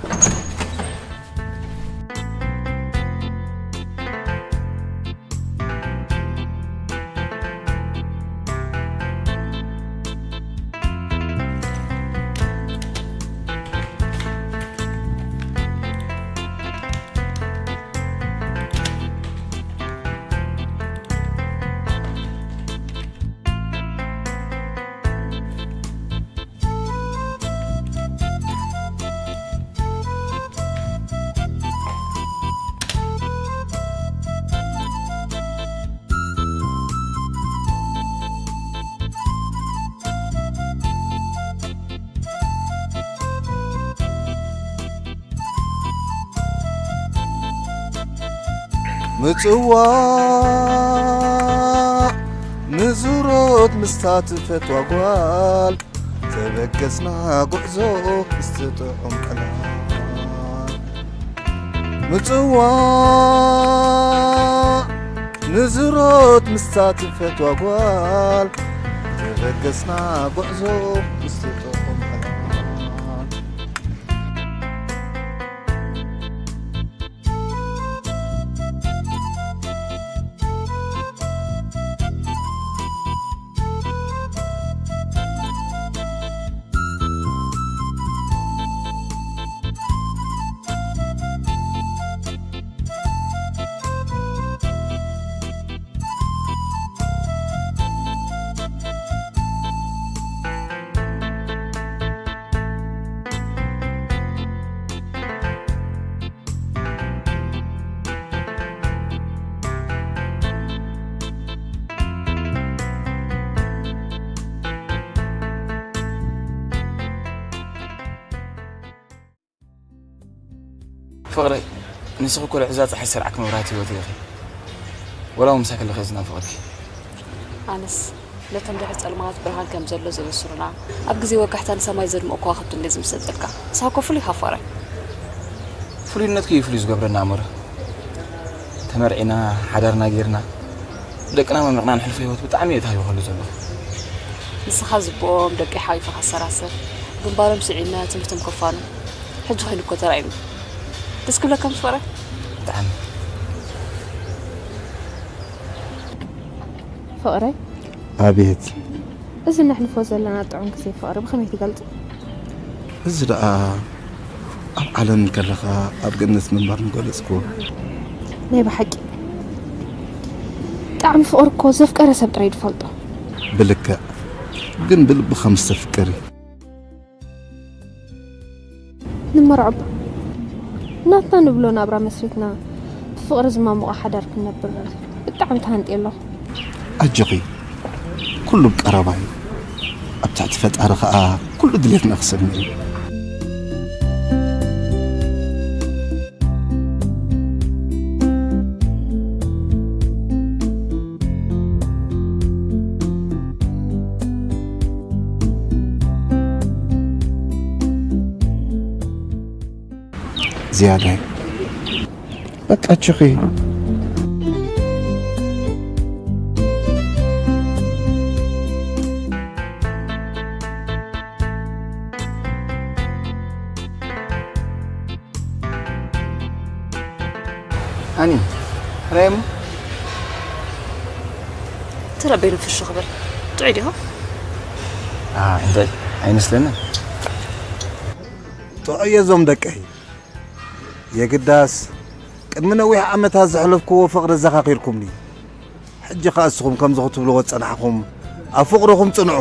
ምጽዋዕ ንዙሮት ምስታ ትፈትዋ ጓል ተበገስና ጉዕዞ ምስቲ ጥዑም ዕላል። ምጽዋዕ ንዙሮት ምስታ ትፈትዋ ጓል ተበገስና ጉዕዞ ምስቲ ጥዑም ዕላል። ፍቕረይ፣ ንስኺ እኮ ልዕዛ ጸሓይ ዝሰርዓኪ መብራህቲ ህይወተይ ኢኺ። ወላ እውን ምሳኺ ከለኹ እየ ዝናፍቐኪ። ኣነስ ነቶም ድሕሪ ጸልማት ብርሃን ከም ዘሎ ዘበስሩና፣ ኣብ ግዜ ወጋሕታ ንሰማይ ዘድምቑ ከዋኽብቲ እንድየ ዝምሰጠልካ። ንስኻ እኮ ፍሉይ ኢኻ ፍቕረይ። ፍሉይነትኪ እዩ ፍሉይ ዝገብረና ኣምር። ተመርዒና፣ ሓዳርና ጌርና፣ ደቅና መሚቕና ንሕልፎ ህይወት ብጣዕሚ እየ ተሃዊኸሉ ዘለኹ። ንስኻ ዝብኦም ደቂ ሓዊፍካ ኣሰራስር፣ ግንባሮም ስዒመ ትምህርቶም ከፋኑ፣ ሕጂ ኮይኑ እኮ ተራእዩኒ። ደስ ክብለካ ምስ ፍቕረይ? ብጣዕሚ። ፍቕረይ? ኣቤት። እዚ ነሕልፎ ዘለና ጥዑም ግዜ ፍቕሪ ብኸመይ ትገልጾ? እዚ ደኣ ኣብ ዓለም እንከለኻ ኣብ ገነት ምንባር ምገለጽክዎ። ናይ ብሓቂ። ጣዕሚ ፍቕሪ እኮ ዘፍቀረ ሰብ ጥራይ ዝፈልጦ። ብልክዕ። ግን ብልቢ ከም ዝተፍቅሪ። ንመርዖ እባ ናትና ንብሎ ናብራ መስሪትና ብፍቕሪ ዝማሙቐ ሓዳር ክንነብር ብጣዕሚ ተሃንጥየ ኣለኹ። ኣጆኺ፣ ኩሉ ብቀረባ እዩ። ኣብ ትሕቲ ፈጣሪ ኸኣ ኩሉ ድሌትና ክሰምዕ እዩ። ዝያዳይ በቃ ችኺ። ኣኒ፣ ራይሞ? ተረበይ ንፍሹ ክብል። ጥዑይ ዲኻ? ኣ፣ እንታይ? ኣይመስለንን። ጥዑይ እዞም ደቀይ። የግዳስ፣ ቅድሚ ነዊሕ ዓመታት ዘሕለፍክዎ ፍቕሪ ኣዘኻኺርኩምኒ። ሕጂ ኸኣ እስኹም ከምዚ ክትብልዎ ዝጸናሕኹም፣ ኣብ ፍቕርኹም ጽንዑ።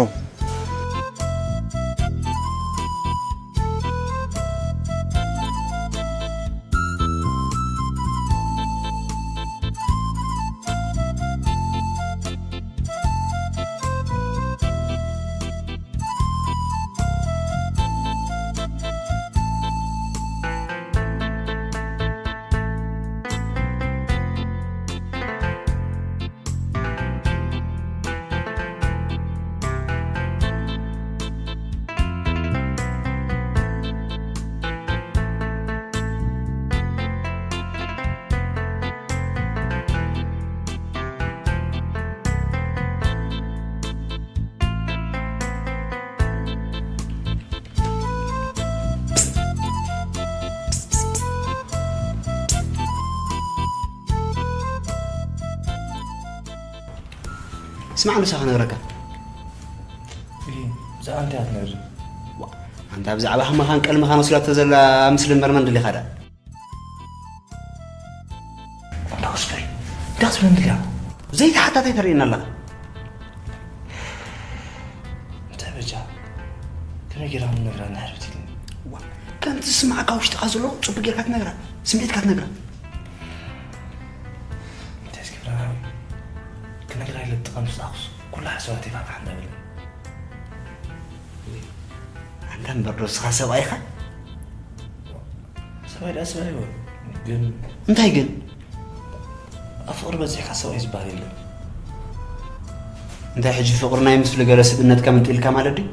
ስማዕ፣ ንሳ ክነግረካ። እሂ፣ ብዛዕባ እንታይ እያ ትነግረኒ? ዋ፣ ኣንታ ብዛዕባ ህመኻን ቀልምኻን ወሲዳቶ ዘላ ምስሊ መርመን ደሊኻ ደኣ? እንዳ ወስከይ፣ እንታይ ክትብለኒ ደሊኻ? ዘይተሓታታይ ተርእየና ኣለኻ። እንታይ በጃ፣ ከመይ ጌራ ክነግራ እንድሕር ብትልኒ? ዋ፣ ከምቲ ዝስምዓካ ውሽጥኻ ዘሎ ጽቡቕ ጌርካ ትነግራ፣ ስምዒትካ ትነግራ። እንታይ ዝገብራ ናዊ? ክነግራ ኢለ ብጥቓ ምስ ጸሓኹስ፣ ኩሉ ሓሳባተይ ፋሕፋሕ እንዳበለኒ። ኣንታ እምበር ዶ ንስኻ ሰብኣይ ኢኻ? ሰብኣይ ደኣ ሰብኣይ ይበል፣ ግን እንታይ ግን? ኣብ ፍቕሪ በጺሕካ ሰብኣይ ዝበሃል የለን። እንታይ ሕጂ ፍቕሪ ናይ ምስሊ ገለ ስብእነትካ ምንጢልካ ማለት ድዩ?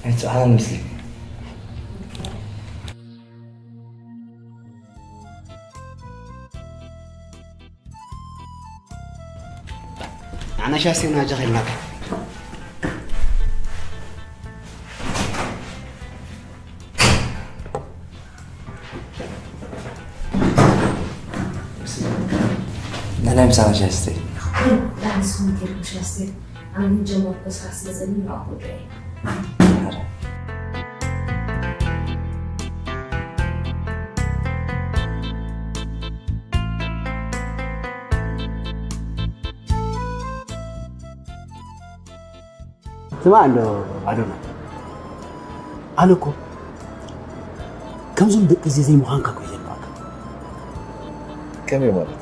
ኣይትስዓን ምስለይ። ንዓና ሻስቴና ጃኺልናካ። ንናይ ምሳና ሻስቴ። ዳንስ ኮሚቴ ሻስቴ። ኣነ ጀመርኩ ስራሕ ስለ ዘለኒ ንኣኹ ጉዳይ። ስማዕ እንዶ ኣዶና፣ ኣነ እኮ ከምዞም ደቂ እዚ ዘይምዃንካ እኮ እዩ ዘንባዕካ። ከመይ ማለት?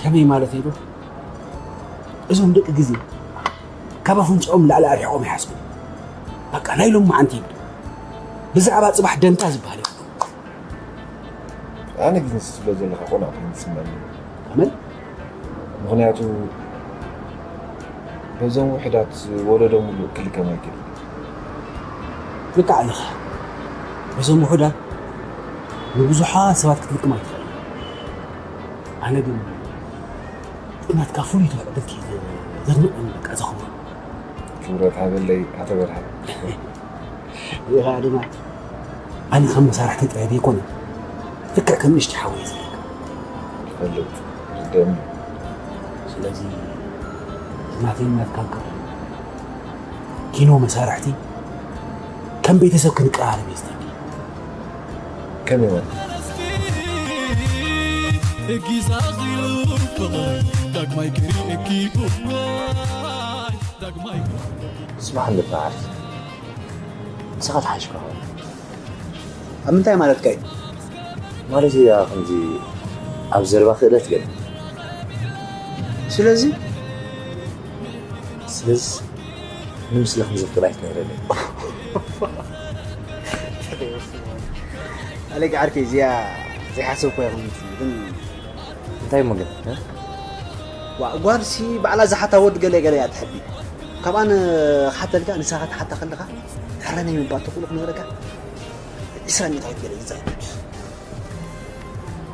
ከመይ ማለት እዩ ዶ? እዞም ደቂ ግዜ ካብ ኣፍንጫኦም ላዕሊ ኣርሒቖም ይሓስቡ። በቃ ናይ ሎማዓንቲ ይብሉ። ብዛዕባ ጽባሕ ደንታ ዝበሃል የብሎም። ኣነ ግን ንሱ ትብሎ ዘለኻ ቆናዕ ኮይኑ ይስምዓኒ። ከመይ? ምኽንያቱ በዞም ውሑዳት ወለዶ ሙሉእ ክልከም ኣይክእልን። ልክዕ ኣለኻ። በዞም ውሑዳት ንብዙሓት ሰባት ክትልክም ኣይትኽእልን። ኣነ ግን እቲ ናትካ ፍሉይ ተኽእሎት እዩ ዘድንቐኒ፣ በቃ ዘኽብሮ። ክብረት ሃበለይ ኣቶ በርሀ። ኢኻ ድማ ኣነ ከም መሳርሕቲ ጥራይ ዘይኮነ፣ ልክዕ ከም ንእሽቶ ሓወይ እየ ዝርእየካ። ይፈልጥ፣ ይርደኣኒ። ስለዚ ናተይን ናትካን ክርእ ኪኖ መሳርሕቲ ከም ቤተሰብ ክንቀራረብ እየ ዝደሊ። ከመይ ማለት? ዳግማይ ክርእየኪ እዋይ፣ ዳግማይ ስማዕ እንዶ በዓል፣ ንስኻ ተሓይሽካ ኸው። ኣብ ምንታይ ማለትካ እዩ? ማለት እያ ከምዚ ኣብ ዘረባ ክእለት ገለ። ስለዚ? ስለዚ ንምስለ ከም ዘፍቅዳ ኣይትነግረለይ። ኣሌክ ዓርከይ፣ እዚኣ ዘይሓሰብኩ እያ ክምልስ፣ ግን እንታይ እሞ ግን፣ እ? ዋ፣ ጓልሲ ባዕላ ዝሓታ ወዲ ገለ ገለ እያ ትሕቢ። ካብኣ ንክሓተልካ፣ ንስኻ ክትሓታ ከለኻ፣ ሕራይ ናይ ምባል ተኽእሎ ክነግረካ፣ ዒስራ ሚእታዊት ገለ ይዛረብ።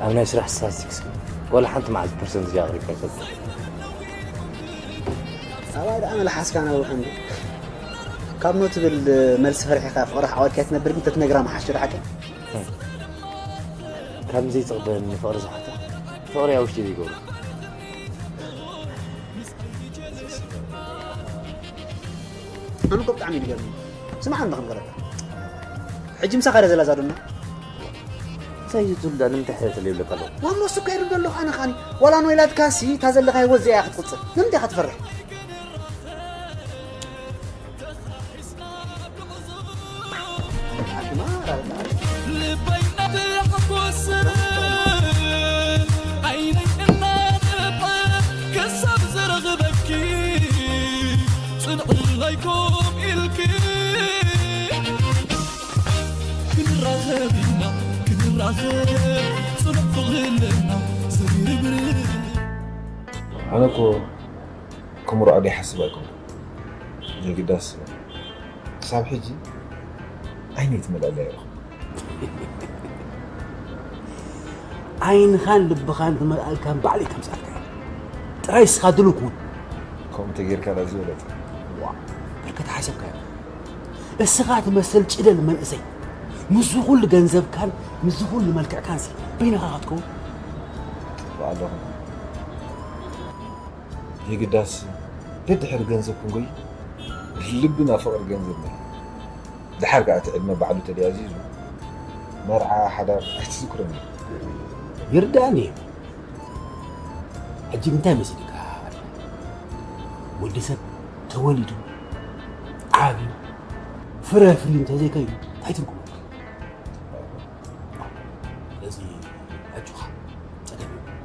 ኣብ ናይ ስራሕ ስታትስቲክስ ግን ዋላ ሓንቲ መዓልቲ ፐርሰንት እዚኣ ኣቕሪብካ ኣይፈልጥን። ኣባይ ደኣ መልሓስካ ነውሕ እንዶ። ካብ ኖ ትብል መልሲ ፈሪሕኻ ፍቕርኻ ዓወድካ ትነብር ግን ተትነግራ ምሓሽ ዶ ሓቂ? ከም ዘይትቕበለኒ ፍቕሪ ዝሓታ ፍቕሪ ኣብ ውሽጢ ዘይገብሮ። ኣነ እኮ ብጣዕሚ እዩ ዝገርም። ስማዕ እንዶ ክንገረካ። ሕጂ ምሳኻ ዶ ዘላ እዛ ዶና? እንታይ እዩ ትብልዳ? ንምንታይ ሕተት ይብለካ ኣለኹ? ዋሞ እሱ እኮ ይርዶ ኣለኹ ኣነ ኻኒ። ዋላ ኖ ኢላትካሲ እታ ዘለኻ ህይወት እዚኣ እያ ክትቕጽል። ንምንታይ ኢኻ ትፈርሕ? ልበይ እናተሓጎሰ ዓይነይ እናደረቐ ክሳብ ዝረኽበኪ ጽንዕለይ ኮም ኢልኪ ክንራኸብ ኢና ክንራኸብ ጽኑዕ ፍቕሪ ኣለና ዘይርብርብ። ኣነ እኮ ክምርዖ ደይሓስብ ኣይኮንኩን። የግዳስ ክሳብ ሕጂ ዓይነይ ትመልኣለይ ኣይረኽቦን። ዓይንኻን ልብኻን ዝመልኣልካን ባዕለይ ከምጽኣልካ እየ። ጥራይ እስኻ ድሉው ኩን። ከምኡ ተጌርካ ደኣ ዝበለጸ። ዋእ፣ በርከት ሓሰብካዮ። እስኻ ትመስል ጭደል መንእሰይ ምስዚ ኩሉ ገንዘብካን ምስዚ ኩሉ መልክዕካንሲ በይንኻ ክትከውን? ጽቡቕ ኣለኹ። የግዳስ ደድሕሪ ገንዘብ ክንጎይ ልብና ፍቕሪ ገንዘብ መሪሑ። ደሓር ከኣ እቲ ዕድመ ባዕሉ ተደያዚዙ መርዓ ሓዳር ኣይትዝክሮን እዩ። ይርዳእኒ እዩ። ሕጂ ግን እንታይ መሲልካ? ወዲ ሰብ ተወሊዱ ዓብዩ ፍረ ኣፍርዩ እንተዘይከይኑ እንታይ ትርጉም ኣለዎ? ስለዚ ኣጆኻ፣ ጸገም የብሉን።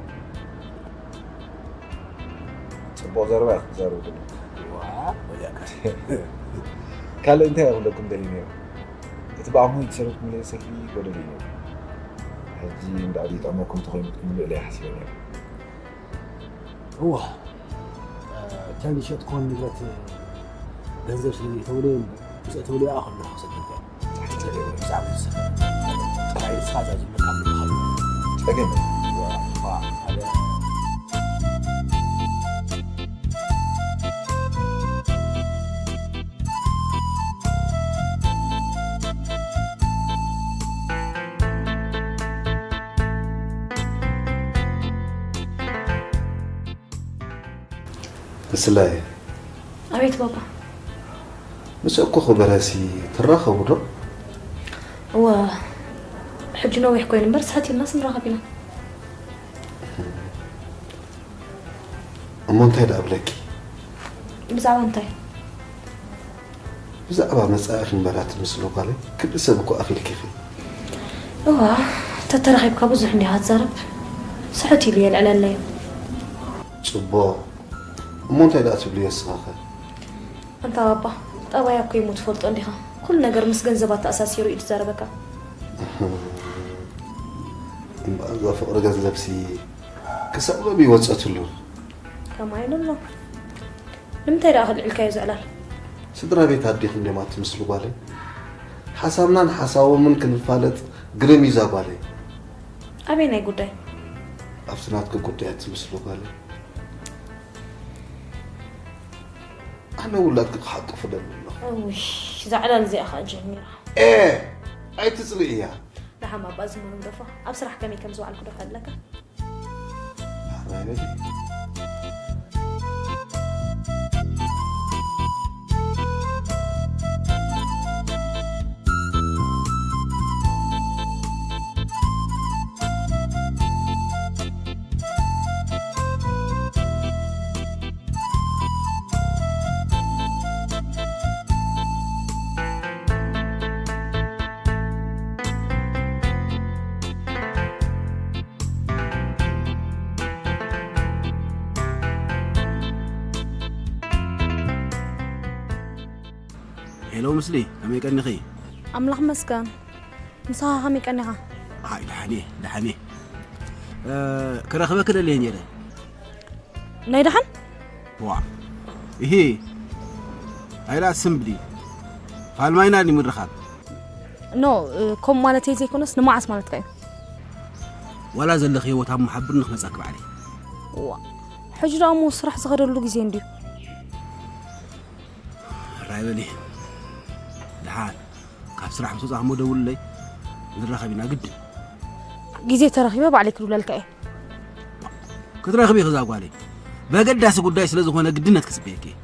ጽቡቕ ዘረባ ኢኻ ትዛረብ ዘለኻ። ዋ፣ ወዲያካ። ካልእ እንታይ ክብለኩም ደልየ ነይረ? እቲ ብኣኹም ዝተረፍኩምለይ ሰልፊ ጎደል እዩ። ሕጂ እንዳ ዲጠመኩም ተኾይኑ ክትምልእለይ ሓሲበ ነይረ። እዋ፣ እተን ዝሸጥክወን ንብረት ገንዘብ ስለ ዘይተውለየ እምበር፣ ምስ እተውለያ ከለኹ ክሰደልካ። ብዛዕባ ንስኻ ጥራይ ንስኻ እዛ ዝብለካ ምንኻ። ጸገም የለን። እዋ፣ ሓደ ምስላይ ኣቤት ባባ። ምስ እኮ ክበረሲ ትራኸቡ ዶ? እዋ፣ ሕጂ ነዊሕ ኮይኑ እምበር፣ ስሕት ኢልናስ ንራኸብ ኢና። እሞ እንታይ ደኣ እብለኪ? ብዛዕባ እንታይ? ብዛዕባ መጻኢኺ እምበር ኣትምስሊ ጓለይ፣ ክንዲ ሰብ እኮ ኣኺልኪ ኢኺ። እዋ፣ ተተራኺብካ ብዙሕ እንዲኻ ትዛረብ። ስሕት ኢሉ የልዕለለይ እዩ። ጽቡቕ። እሞ እንታይ ደኣ ትብልዮ ንስኻኸ? ኣንታ ባባ፣ ጠባያ እኮ እሞ ትፈልጦ እንዲኻ። ኩሉ ነገር ምስ ገንዘብ ኣተኣሳሲሩ እዩ ዝዛረበካ። እምበኣር እዛ ፍቕሪ ገንዘብሲ ክሳብ ሎሚ ይወጸትሉ። ከማይ ኣሎ። ንምንታይ ደኣ ከልዕልካዮ ዝዕላል? ስድራ ቤት ኣዴኹም ድዮም ኣትምስሉ ጓለይ? ሓሳብናን ሓሳቦምን ክንፋለጥ ግርም እዩ እዛ ጓለይ። ኣበየናይ ጉዳይ? ኣብቲ ናትኪ ጉዳይ ኣትምስሉ ጓለይ። ኣነ ውላድኪ ክሓቅፍ እደሊ ኣለኹ። እውይ፣ እዛ ዕላል እዚኣ ኸኣ ጀሚራ። ኤ፣ ኣይትጽልእያ። ደሓን ባባ፣ እዚ ምኑም ደፎ፣ ኣብ ስራሕ ከመይ ከም ዝውዓልኩ ዶ ከድለካ? ሓራይ በሊ። ሄሎ ምስሊ፣ ከመይ ቀኒኺ? ኣምላኽ መስገን። ንስኻ ከመይ ቀኒኻ? ኣይ፣ ደሓን እየ፣ ደሓን እየ። እ፣ ክረኽበኪ ደልየ ነይረ። ናይ ደሓን? ዋ፣ እሂ፣ ኣይላ ስምብሊ። ፋልማይና ድዩ ምርኻብ? ኖ፣ እ፣ ከምኡ ማለተይ ዘይኮነስ ንመዓስ ማለትካ እዩ። ዋላ ዘለኽዮ ቦታ እሞ ሓብርኒ ክመጻኪ ባዕለይ። ዋ፣ ሕጂ ደኣ እሞ ስራሕ ዝኸደሉ ግዜ እንድዩ። ራይ በሊ። ደሓን፣ ካብ ስራሕ ምስ ወጻእኪ እሞ ደውልለይ። ንራኸብ ኢና ግድን። ግዜ ተረኺበ ባዕለይ ክድውለልካ እየ። ክትረኽቢ ኢኺ እዛ ጓለይ። በገዳሲ ጉዳይ ስለ ዝኾነ ግድነት ክጽበየኪ እየ።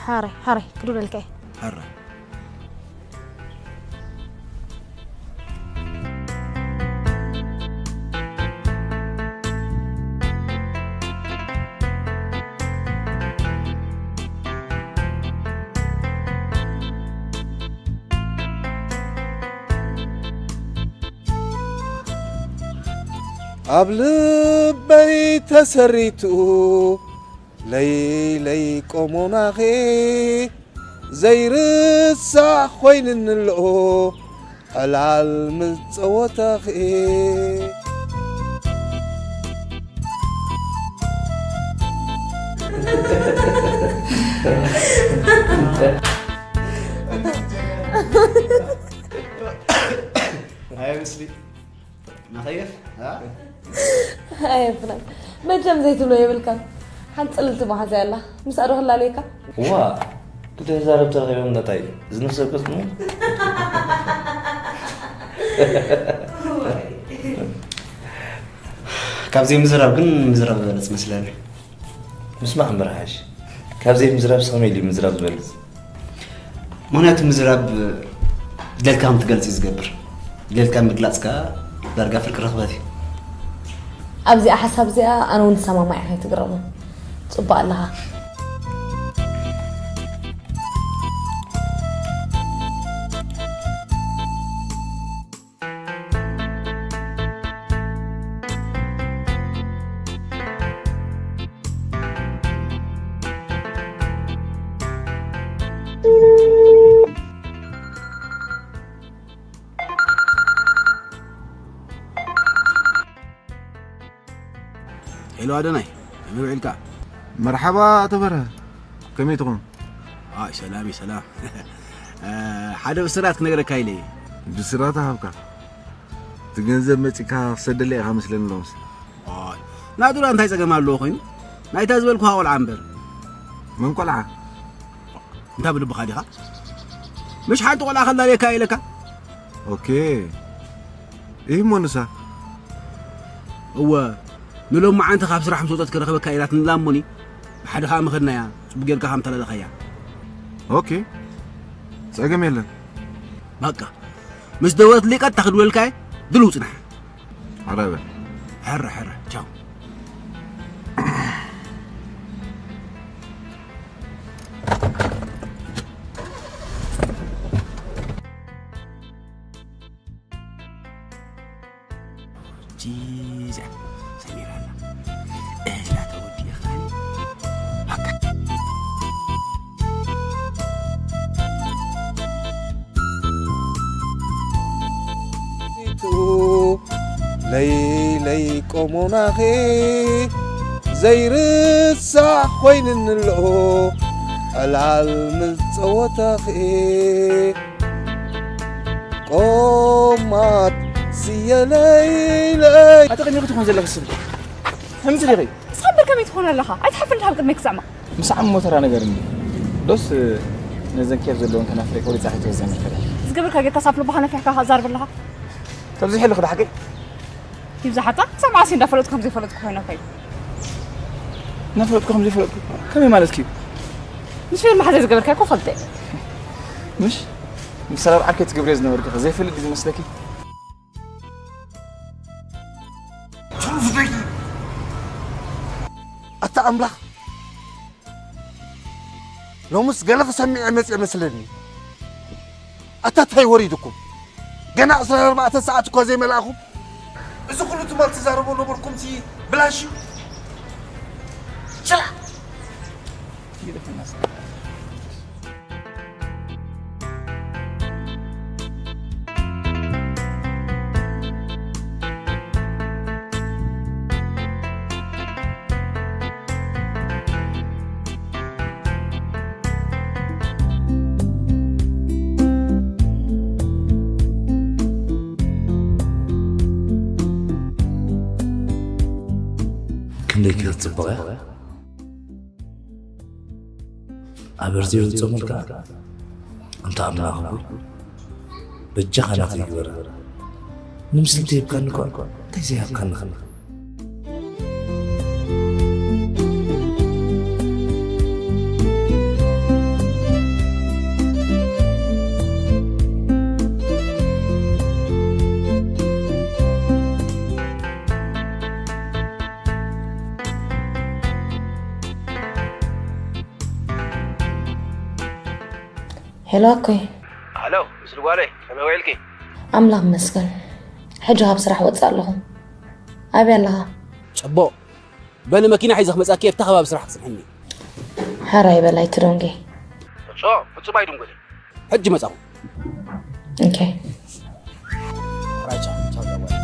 ሓራይ፣ ሓራይ፣ ክድውለልካ እየ። ሕራይ። ኣብ ልበይ ተሰሪቱ ለይለይ ቆሞናኺ ዘይርሳዕ ኮይንኒ ኣሎ ዕላል ምጸወታኺ። ኣይ፣ ምስሊ። ንኸይፍ፣ እ? ኣየፍረን። መቸም ዘይትብሎ የብልካን። ሓንቲ ጽልልቲ መሓዛ ኣላ። ምስኣ ዶ ክላለየካ? ዋ፣ ክልተ ተዛረብቲ ረኺቦም እንታይ? እዚ ነፍሰ ወከፍ ጽምው? ካብዚ ምዝራብ ግን ምዝራብ ዝበለጽ መስለኒ። ምስማዕ እምበር ሓሽ። ካብዚ ምዝራብ ከመይ ኢሉ ምዝራብ ዝበለጽ? ምኽንያቱ ምዝራብ ድሌትካ ከም ትገልጽ እዩ ዝገብር። ድሌትካ ምግላጽ ከኣ ዳርጋ ፍርቂ ርኽበት እዩ። ኣብዚኣ ሓሳብ እዚኣ ኣነ እውን ዝሰማማዕ እየ፣ ከይትግረሙ። ጽቡቕ ኣለኻ። ኣደናይ፣ ከመይ ውዒልካ? መርሓባ ኣቶ በርሀ፣ ከመይ ትኾን? ኣይ፣ ሰላም እዩ፣ ሰላም። እ፣ ሓደ ብስራት ክነግረካ ኢለ እየ። ብስራት ሃብካ። እቲ ገንዘብ መጺእካ ክሰደለይ ኢኻ መስለኒ ሎምስ። ኣይ፣ ናቱራ እንታይ ጸገም ኣለዎ ኮይኑ? ናይታ ዝበልኩኻ ቆልዓ እምበር። መን ቆልዓ? እንታ ብልብኻ ዲኻ? ምሽ ሓንቲ ቆልዓ ከላልየካ ኢለካ? ኦኬ። ይህ እሞ ንሳ? እወ፣ ንሎም መዓንቲ ካብ ስራሕ ምስ ወጸት ክረኽበካ ኢላትንላ እሞኒ፣ ብሓደ ኸኣ ምኸድናያ፣ ጽቡቕ ጌርካ ከም ተላለኻያ። ኦኬ። ጸገም የለን። በቃ፣ ምስ ደወለት ሊቀት ታኽድወልካ እየ፣ ድልው ጽናሕ። ሕረ በል። ሕረ፣ ሕረ፣ ቻው። ጂዛ፣ ሰሚራ ኣላ። እዛ ተወዲእኻ። ሃካ። ቱ ለይለይ ቆሞናኺ ዘይርሳዕ ኮይንንሎ ዕላል ምጸወታኺ ቆማት ስየለይለይ ኣቲ ቅድሚኺ ትኾን ዘለኺ ስም ሕምቲ ዲኺ? ንስኻ እምበር ከመይ ትኾን ኣለኻ? ኣይትሓፍርን ካብ ቅድመይ ክስዕማ። ምስ ዓም ሞተራ ነገር እንዲ ዶስ ነዘን ኬፍ ዘለወን ከናፍረይ ቆሪጻ ከይትወዘን ፈሪሕ። ዝገበርካ ጌርካ ሳፍ ልባኻ ነፊሕካ ዛርብ ኣለኻ። ተብዚሕ ኣለኹ ዶ ሓቀይ? ይብዛሓታ ክሳብ መዓስ እንዳፈለጥኩ ከም ዘይፈለጥኩ ኮይነ ከይዱ። እናፈለጥኩ ከም ዘይፈለጥኩ ከመይ ማለት እዩ? ምስ ፌር ማሕዘር ዝገበርካ እኮ ፈልጠ። ምሽ? ምስ ሰላም ዓርከይ ትገብርዮ ዝነበርኪ ዘይፈልጥ ድዩ ዝመስለኪ? ትሩፍ ደቂ ኣታ ኣምላኽ ሎምስ ገለ ክሰምዕ እየ መጽእ መስለኒ። ኣታ እንታይ ወሪድኩም? ገና ዕስራን ኣርባዕተን ሰዓት እኳ ዘይመልኣኹም። እዚ ኩሉ ትማል ትዛረቦ ነበርኩም እቲ ብላሽ እዩ። ችላ! ክንደይ ክትጽብቕ እያ? ኣበር ዘይወጾም ኢልካ? ኣንታ ኣምላኽ ሆይ፣ በጃኻ ናተይ ግበራ። ንምስሊ እንተሂብካኒ እኳ እንታይ ዘይሃብካኒ ኸ? ሄሎ ኣኮይ። ሃሎ፣ ምስሊ ጓለይ፣ ከመይ ውዒልኪ? ኣምላኽ ይመስገን። ሕጂ ካብ ስራሕ ወጽእ ኣለኹ። ኣበይ ኣለኻ? ጽቡቕ። በሊ መኪና ሒዘ ክመጻኪ ኣብታ ከባቢ ስራሕ ክጽንሕኒ። ሓራይ በላይ ትደንጉ። ፍጹም፣ ፍጹም ኣይድንጉን። ሕጂ መጻኹ። ኦኬ። ራቻ፣ ቻው፣ ቻው፣ ጓል።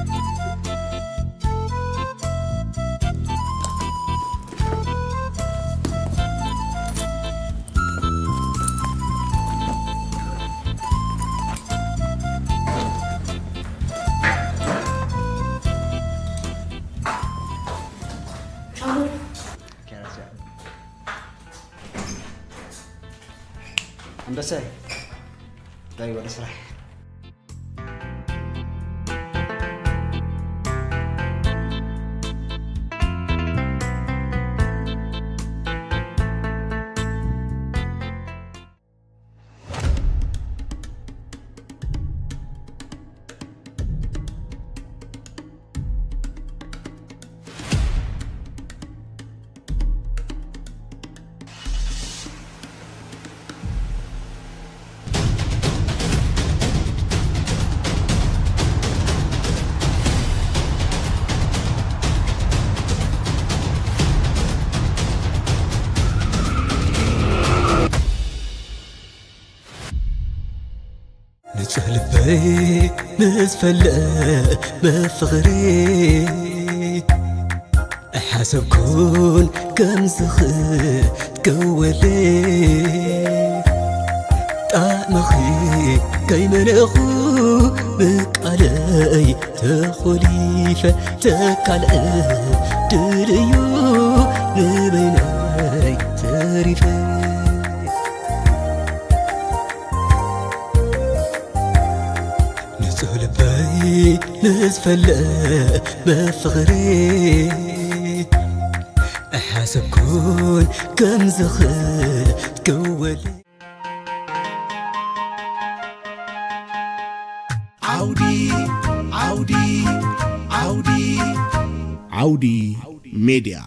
ኣንበሳይ፣ ዳይ ወደ ስራሕ። ንጹህ ልበይ ንዝፈልእ ብፍቕሪ እሐ ሓሰብኩን ከምዚ ክትከወለይ ጣዕምኺ ከይመለኹ ብቃለይ ተኾሊፈ ተካልዕ ድልዩ ንበይነይ ተሪፈ ንጹህ ልበይ ምስ ፈለ ብፍቕሪ ኣይሓሰብኩን ከምዚ ክትከወል ዓውዲ ዓውዲ ዓውዲ ዓውዲ ሜድያ